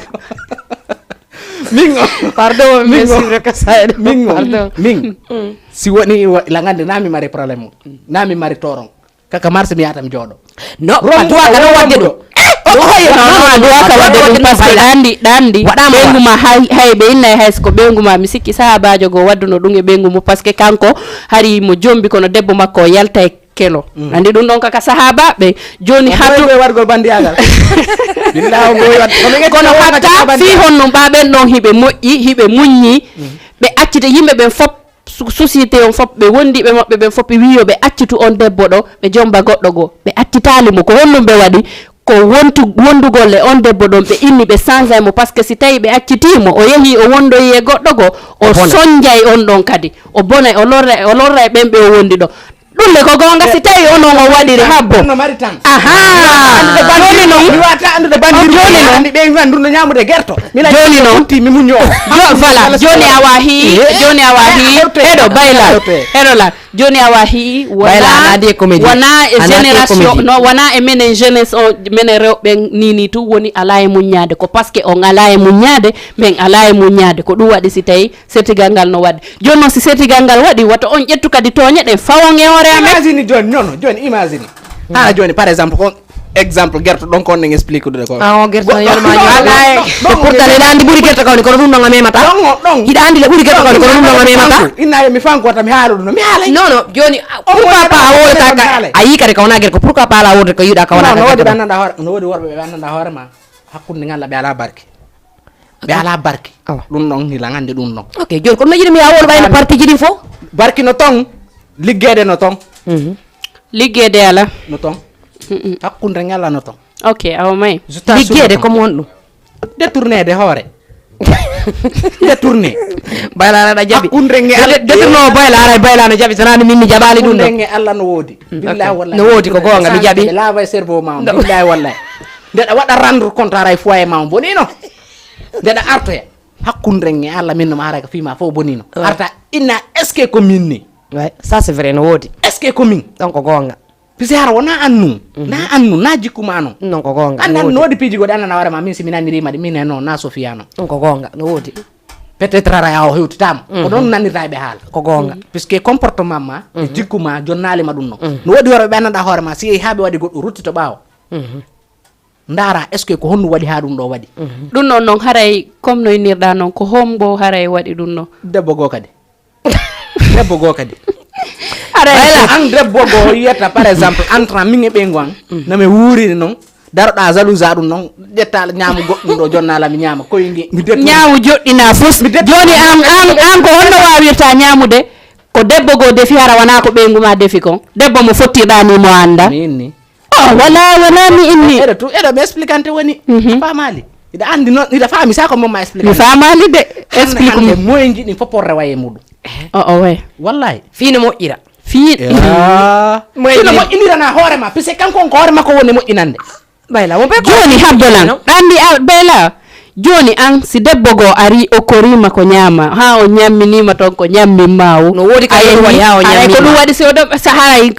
min o Pardon Min min o- sivre ko sayɗo. min o Pardon. Min si woni wa- la ngande na mi mari problème o na mi mari toron kaka marché mi yata mi jooɗo. No a duwa ka no wadde ɗum. Oye non non a duwa ka wadde ɗum parce que ɗa andi ɗa andi Waɗama ɓeyngu ma hay hay ɓe innay hay ko ɓeyngu ma mi sikki sahabajo goo wadduno ɗum e ɓeyngu mum parce que kanko hari mo jombi kono debbo makko o yalta e kelo andi ɗum ɗon kaka sahabaɓe joni hattu Ɓe wargol bandiyagal. Billahi o goyi wadde. Kono hatta fi honɗum ɓa ɓen ɗon hiɓe moƴƴi hiɓe muññi ɓe accita yimɓe ɓen fop su- société on fop ɓe wondiɓe maɓɓe ɓen fop ɓe wi yo ɓe accitu on debbo ɗo ɓe jomba goɗɗo goo ɓe accitali mo ko honɗum ɓe waɗi ko wontu wondugol e on debbo ɗon ɓe inni ɓe changeay mo parce que si tawi ɓe accitimo o yehi o wondoyi e goɗɗo goo o sonjay on ɗon kadi o bonay o lorra o lorra e ɓen ɓe o wondi ɗo ɗum le ko goonga si tawi onon o waɗiri habbo No mari tan. Aha joni non Mi wata andude bandiru. Joni non. Andi ɓe ngan nduno ñamude gerto. Mina Joni non. Kunti mi muñño. Yo voilà joni awa hii joni awa hii eɗo Bayla eɗo la joni awa hii Bayla, ana adi e comédie. Wona e Ana adi e génération comédie. No wona e menen jeunesse o menen rewɓe nini tu woni ala e muññade ko parce que on ala e muññade men ala e muññade ko ɗum waɗi si tawi sertigal ngal no waɗi joni noon si sertigal ngal waɗi wata on ƴettu kadi tooñe ɗen fawon e hoore amen. Imagine joni non non joni imagine. Haa joni par exemple ko exemple gerto ɗon ko on en explique ɗude ko. Ah, o gerto Goɗɗo- yolma non, yolma. non, non, Pourtant non, ene andi ɓuri gerto kawni kono ɗum ɗon a memata. Ɗon o ɗon. Hiɗa andi le ɓuri gerto kawni kono ɗum ɗon a memata. Inna yo mi fanko wata mi haala ɗum no mi haalay. Non non joni On pourquoi woni pas a ɗon wowlata ɗon ka haalay. A yi kadi ka wona gerko pourquoi pas ala wowde ko yiɗa ka wona Non no wodi ɓe gerko. Annanda hoore no wodi worɓe ɓe annanda hoore ma hakkunde ngalla ɓe ala barke. Ɓe ala barke. Awa. Ɗum ɗon hila ngande ɗum ɗon. Ok joni kono no yiɗi mi a wowlo ɓayno parti ji ɗin fof. Barki no ton liggeede no ton. Liggeede ala. No ton. Hakkunde ngalla no ton. Ok awa may. Liggeede comme won ɗum. Détourneede hoore. Détourné. Bayla ara jaɓi. Hakkunde nge Allah. Détourno bayla ara bayla no jaɓi sanani min mi jaɓali ɗum Hakkunde ɗon. Nge Allah no woodi. Billahi wallahi. No woodi ko goonga mi jaɓi. Lava e cerveau ma. Billahi wallahi. Ndeɗa waɗa rendre compte ara e foyer ma bonino. Ndeɗa artoya. Hakkunde nge Allah min no ma ara ka fima fof bonino. Arta inna est-ce que ko min ni? Ouais, ça c'est vrai no woodi. Est-ce que ko min? Ɗon ko goonga. Pisi hara wona annu. Na annu na jikku ma non. Ɗum ɗon ko goonga. Annan No no woodi. Wodi piiji goɗɗi annan hoore ma min si mi nanirima ɗi min e non na Sofiya non. Ɗum ko goonga no woodi. Peut-être ara yawo hewtitama ko ɗon nanirta ɓe haala. Ko goonga. Puisque comportement ma e jikku ma jonnali ma ɗum non. No woodi worɓe ɓe annanɗa hoore ma si yehi ha ɓe waɗi goɗɗo ruttito ɓaawo. Ndara est-ce que ko honɗum waɗi ha ɗum ɗo waɗi? Ɗum ɗon noon haray comme no innirɗa noon ko hombo haray waɗi ɗum ɗo? Debbo goo kadi. Debbo goo kadi. Haray An debbo goo yiyata par exemple entrant min e ɓeygu an. Nami wuuriri noon. Daroɗa jalousa ɗum noon ƴetta ñaamu goɗɗum ɗo jonnala mi ñaama koye nge mi dettu. Ñaawu joɗɗina fus. Joni an an an ko honno wawirta ñaamude? Ko debbo goo defi hara wona ko ɓeygu ma defi kon. Debbo mo fottirɗa ni mo anda. Mi inni. Oh, wala wala mi inni. Eɗo tu eɗo mi expliquante woni. Famali. Hiɗa andi noon hiɗa faami sa ko momma explique. Mi famali de. Explique Hande mi. Moyeji ɗin fof porre waye muɗum. O o way. Wallahi. Fii no moƴƴira. Fii. Fino moƴƴinirana hoore ma puisque kanko on ko hoore makko woni moƴƴinande. Bayla won ɓe ko Joni habdolan. Andi a bela. Joni an si debbo goo ari o korima ko ñaama ha o ñamminima toon ko ñammin mawu. No woodi ka ɗum waɗi ha o Haray ko ñamminima. Ɗum waɗi si o ɗo saharay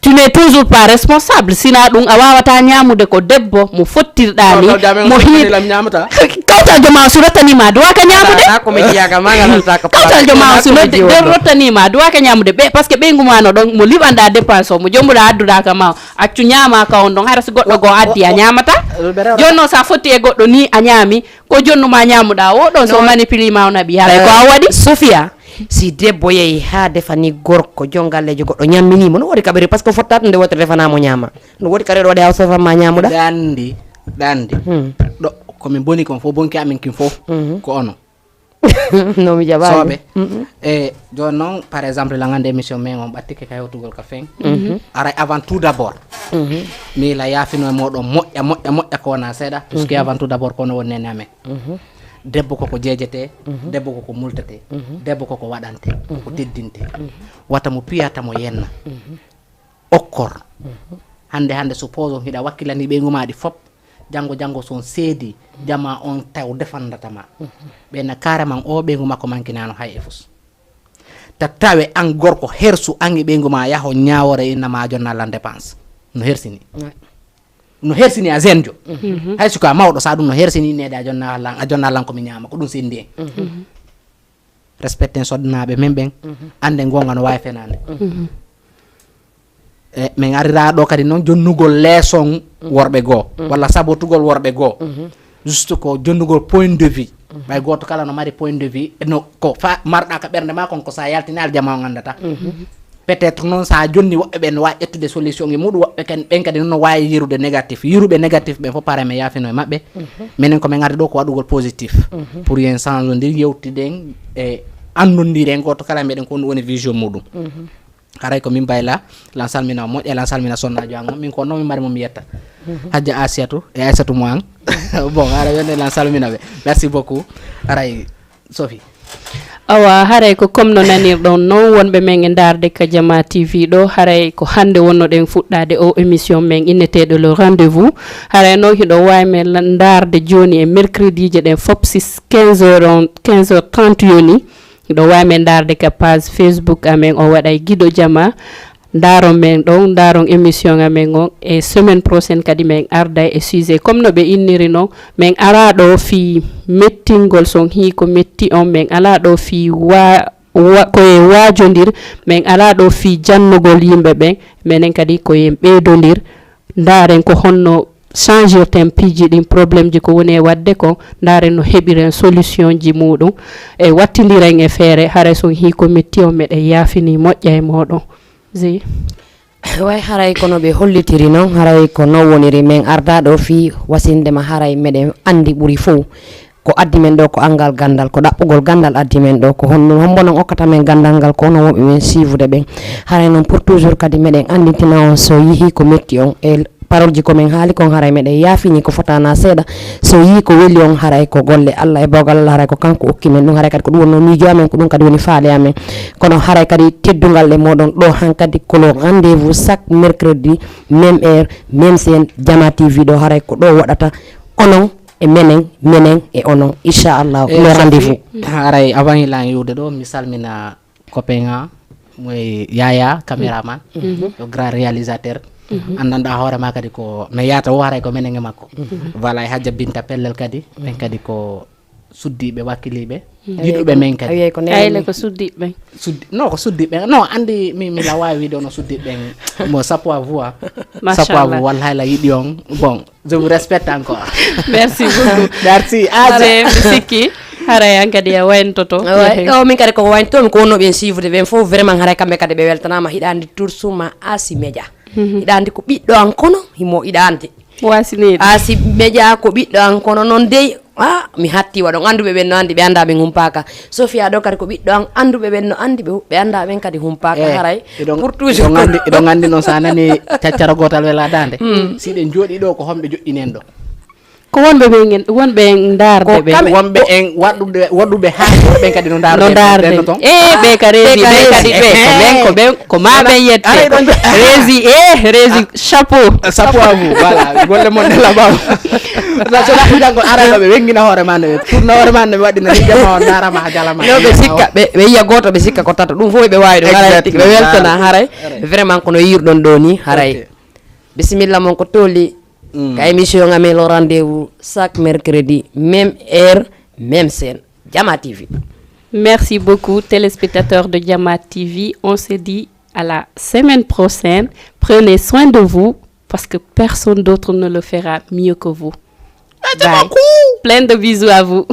tu n'es toujours pas responsable sina ɗum a wawata ñamude ko debbo mo fottirɗani mo hiiɗ. Lam ñamata. Kawtal jooma o si rottaniima duwaaka ñaamude. Kawtal jooma o si rottaniima duwaaka ñaamude ɓe, parce que ɓeyngu ma no ɗon mo liɓanɗa dépense o, mo jombuɗa adduɗa ka ma o, accu ñaama ka on ɗon. Hara si goɗɗo goo addi, a ñaamata. Jooni noon, sa fotti e goɗɗo ni a ñaami, ko jonnuma ñaamuɗa o ɗon, so manipili ma o naɓi, haray ko a waɗi. Sofia, si debbo yehi haa defani gorko, jon galleejo goɗɗo ñamminii mo, no woodi kaɓiri, parce que fottaade nde wootere defanaa mo ñaama. No woodi kaɓiri ɗo waɗi haa o sofan ma ñaamuɗa? Ɗanndi, ɗanndi. Hmm. Ɗo ko min boni kon fof, bonki amin kin fof, mhm, ko ono. No mi jaɓaani. Sooɓe. Mhm. E jooni noon, par exemple, la ngannde émission men on ɓattike ka hewtugol ka feŋ. Mhm. Aray avant tout d'abord. Mhm. Mi la yaafino e mooɗon moƴƴa, moƴƴa, moƴƴa ko wonaa seeɗa, puisque, mhm, avant tout d'abord ko ono woni nene amen. Mhm. Debbo koko jeejete, mhm, debbo koko multete, mhm, debbo koko waɗante, koko, mhm, teddinte. Mhm. Wata mo piyata mo yenna. Mhm. Okkor. Mhm. Hannde, hannde, suppose on hiɗa wakkilani ɓeyngu ma ɗi fop, janngo, janngo, so on seedi, jama on taw defandata ma. Mhm. Ɓe na carrément o ɓeyngu makko mankinano hay e fus. Ta tawe an gorko hersu an e ɓeyngu ma yaho ñaawore inna ma jonna lan dépense. No hersini. Ouais. No hersini a jeune jo. Mhm. Hay suka mawɗo sa ɗum no hersini nede a jonna lan, a jonna lan ko mi ñaama ko ɗum sendi en. Mhm. Respecten soddanaaɓe men ɓen, mhm, annde goonga no waawi fenaande. Mhm. E, min arira ɗo kadi noon jonnugol leeson, mhm, worɓe goo, mhm, walla sabotugol worɓe goo. Mhm. Juste ko jonnugol point de vue. Mhm. Ɓay gooto kala no mari point de vue, no ko fa marɗa ka ɓernde ma kon, ko sa yaltini aljama o ngandata. Mhm. Peut-être noon, so a jonni, woɓɓe ɓen no waawi ƴettude solution e muɗum, woɓɓe kan, ɓen kadi noon no waawi yirude négatif. Yiruɓe négatif ɓen fof, pare, mi yaafino e maɓɓe. Mhm. Minen ko min ngardi ɗo ko waɗugol positif. Mhm. Pour yen change ndir, yewtiden e anndondiren, gooto kala meɗen ko honɗum woni vision muɗum. Mhm. Haray ko min bayla, lan salmina o moƴƴa, lan salmina sonnaajo an on. Min ko noon mi mari mo mi yetta. Mhm. Hajja Asiyatu e Aysatu mo an. Bon, haray wonde lan salmina ɓe. Merci beaucoup. Haray Sophie. Awa, haray ko comme no nanirɗon noon, wonɓe men e ndaarde ka Jama T V ɗo, haray ko hannde wonnoɗen fuɗɗaade o émission men inneteeɗo Le Rendez-vous. Haray noon hiɗo waawi men la-, ndaarde jooni e mercredi je ɗen fop, si quinze heures on, quinze heures trente yoni. Hiɗo waawi men ndaarde ka page Facebook amen, o waɗay Giɗo Jama. Ndaaron men ɗon, ndaaron émission amen on. E semaine prochaine kadi men arday e sujet. Comme no ɓe inniri non, men ara ɗo fii mettingol son hii ko metti on, men ala ɗo fii wa-, wa-, ko e waajondir, men ala ɗo fii jannugol yimɓe ɓen, menen kadi ko en ɓeydondir, ndaaren ko honno changirten piiji ɗin, problème ji ko woni e waɗde kon, ndaaren no heɓiren solution ji muɗum, e wattindiren e feere, haray son hii ko metti on, meɗen yaafini moƴƴa e moɗon. Zi. Way haray kono ɓe hollitiri non, haray ko non woniri men arda ɗo fii wasinde ma, haray meɗen andi ɓuri fow. Ko addi men ɗo ko angal gandal, ko ɗaɓɓugol gandal addi men ɗo. Ko honno, hombo non okkata men gandal ngal, ko onon wonɓe men siivude ɓen. Haray non pour toujours kadi meɗen andintina on so yihi ko metti on e parole ji ko men haali kon, haray meɗen yaafini ko fotana seeɗa. So yii ko weli on, haray ko golle Allah e bogal Allah, haray ko kanko okki men ɗum, haray kadi ko ɗum wonno miijo amen, ko ɗum kadi woni faale amen. Kono haray kadi teddungal e moɗon ɗo hankadi ko le rendez-vous chaque mercredi, même heure, même chaîne, Jama T V ɗo, haray ko ɗo waɗata onon e menen, menen e onon, inchallah. Eh, le Sophie, rendez-vous. Haray avant ilan yiwde ɗo, mi salmina copain am, moy Yaya, caméraman, mhm, le grand réalisateur. Mhm. Anndanɗaa hoore ma kadi ko no yaata o, haray ko menen e makko. Mhm. Voilà, e Hajja Binta Pellel kadi, ɓen kadi ko suddiiɓe, wakkiliiɓe, mhm, yiɗuɓe men kadi. A wiyay ko nene. Ayle ko suddiiɓe ɓen. Suddi-, non, ko suddiiɓe ɓen. Non, anndi mi, mi la waawi wiide ono suddiiɓe ɓen. Mo chapeau à vous, ah. Chapeau à vous, machallah. Wallahi la yiɗi on. Bon, je vous respecte encore. Merci beaucoup. Merci. Ah, are, mi sikki. Haray an kadi a wayntoto. Awa, o min kadi koko wayntoto, mi ko wonno ɓen siifude ɓen fof, vraiment haray kamɓe kadi ɓe weltanaama. Hiɗa anndi Toursuma Asi Média. Mhm. Hiɗa anndi ko ɓiɗɗo an kono, himo hiɗa anndi. Wasineede. Asi Média ko ɓiɗɗo an kono noon dey, ah, mi hatti waɗon annduɓe ɓen no anndi, ɓe annda ɓen humpaaka. Sofia ɗo kadi ko ɓiɗɗo an, annduɓe ɓen no anndi, ɓe, ɓe annda ɓen kadi humpaaka. Eh, haray. Iɗon, pour toujours. Iɗon anndi, iɗon anndi noon, so a nani caccara gootal wela daande. Mm. Si ɗen jooɗii ɗo, ko homɓe joɗɗini en ɗo? Ko wonɓe ɓen en, wonɓe en ndaarde ɓe. Wonɓe en waɗuɓe, waɗuɓe haa ɓen kadi no ndaarde. No ndaarde. Eh, ɓe ka reedi, ɓe kadi ɓe. Ko ɓen, ko ɓen, ko ma ɓen yette. Aray ɗon. Reedi, eh, reedi, chapeau. Ah, chapeau à vous, voilà. Golle mon ɗe laɓaama. So ɗaɓɓi janngo ara ɗo ɓe wengina hoore ma nde ɓe. Tourna hoore ma nde ɓe waɗi no ni jama on ndaarama haa jalama. Yo ɓe sikka, ɓe, ɓe yiya gooto, ɓe sikka ko tato. Ɗum fof ɓe waawi ɗum. Haray, exactement. Ɓe weltana, haray. Haray. Vraiment, kono yiirɗon ɗo ni, haray. Ok. Bisimilla mon ko tolni. Ka émission amen le rendez-vous chaque mercredi, même heure, même chaîne. Jama T V. Merci beaucoup, téléspectateurs de Jama T V. On se dit à la semaine prochaine. Prenez soin de vous parce que personne d'autre ne le fera mieux que vous. Bye. Plein de bisous à vous.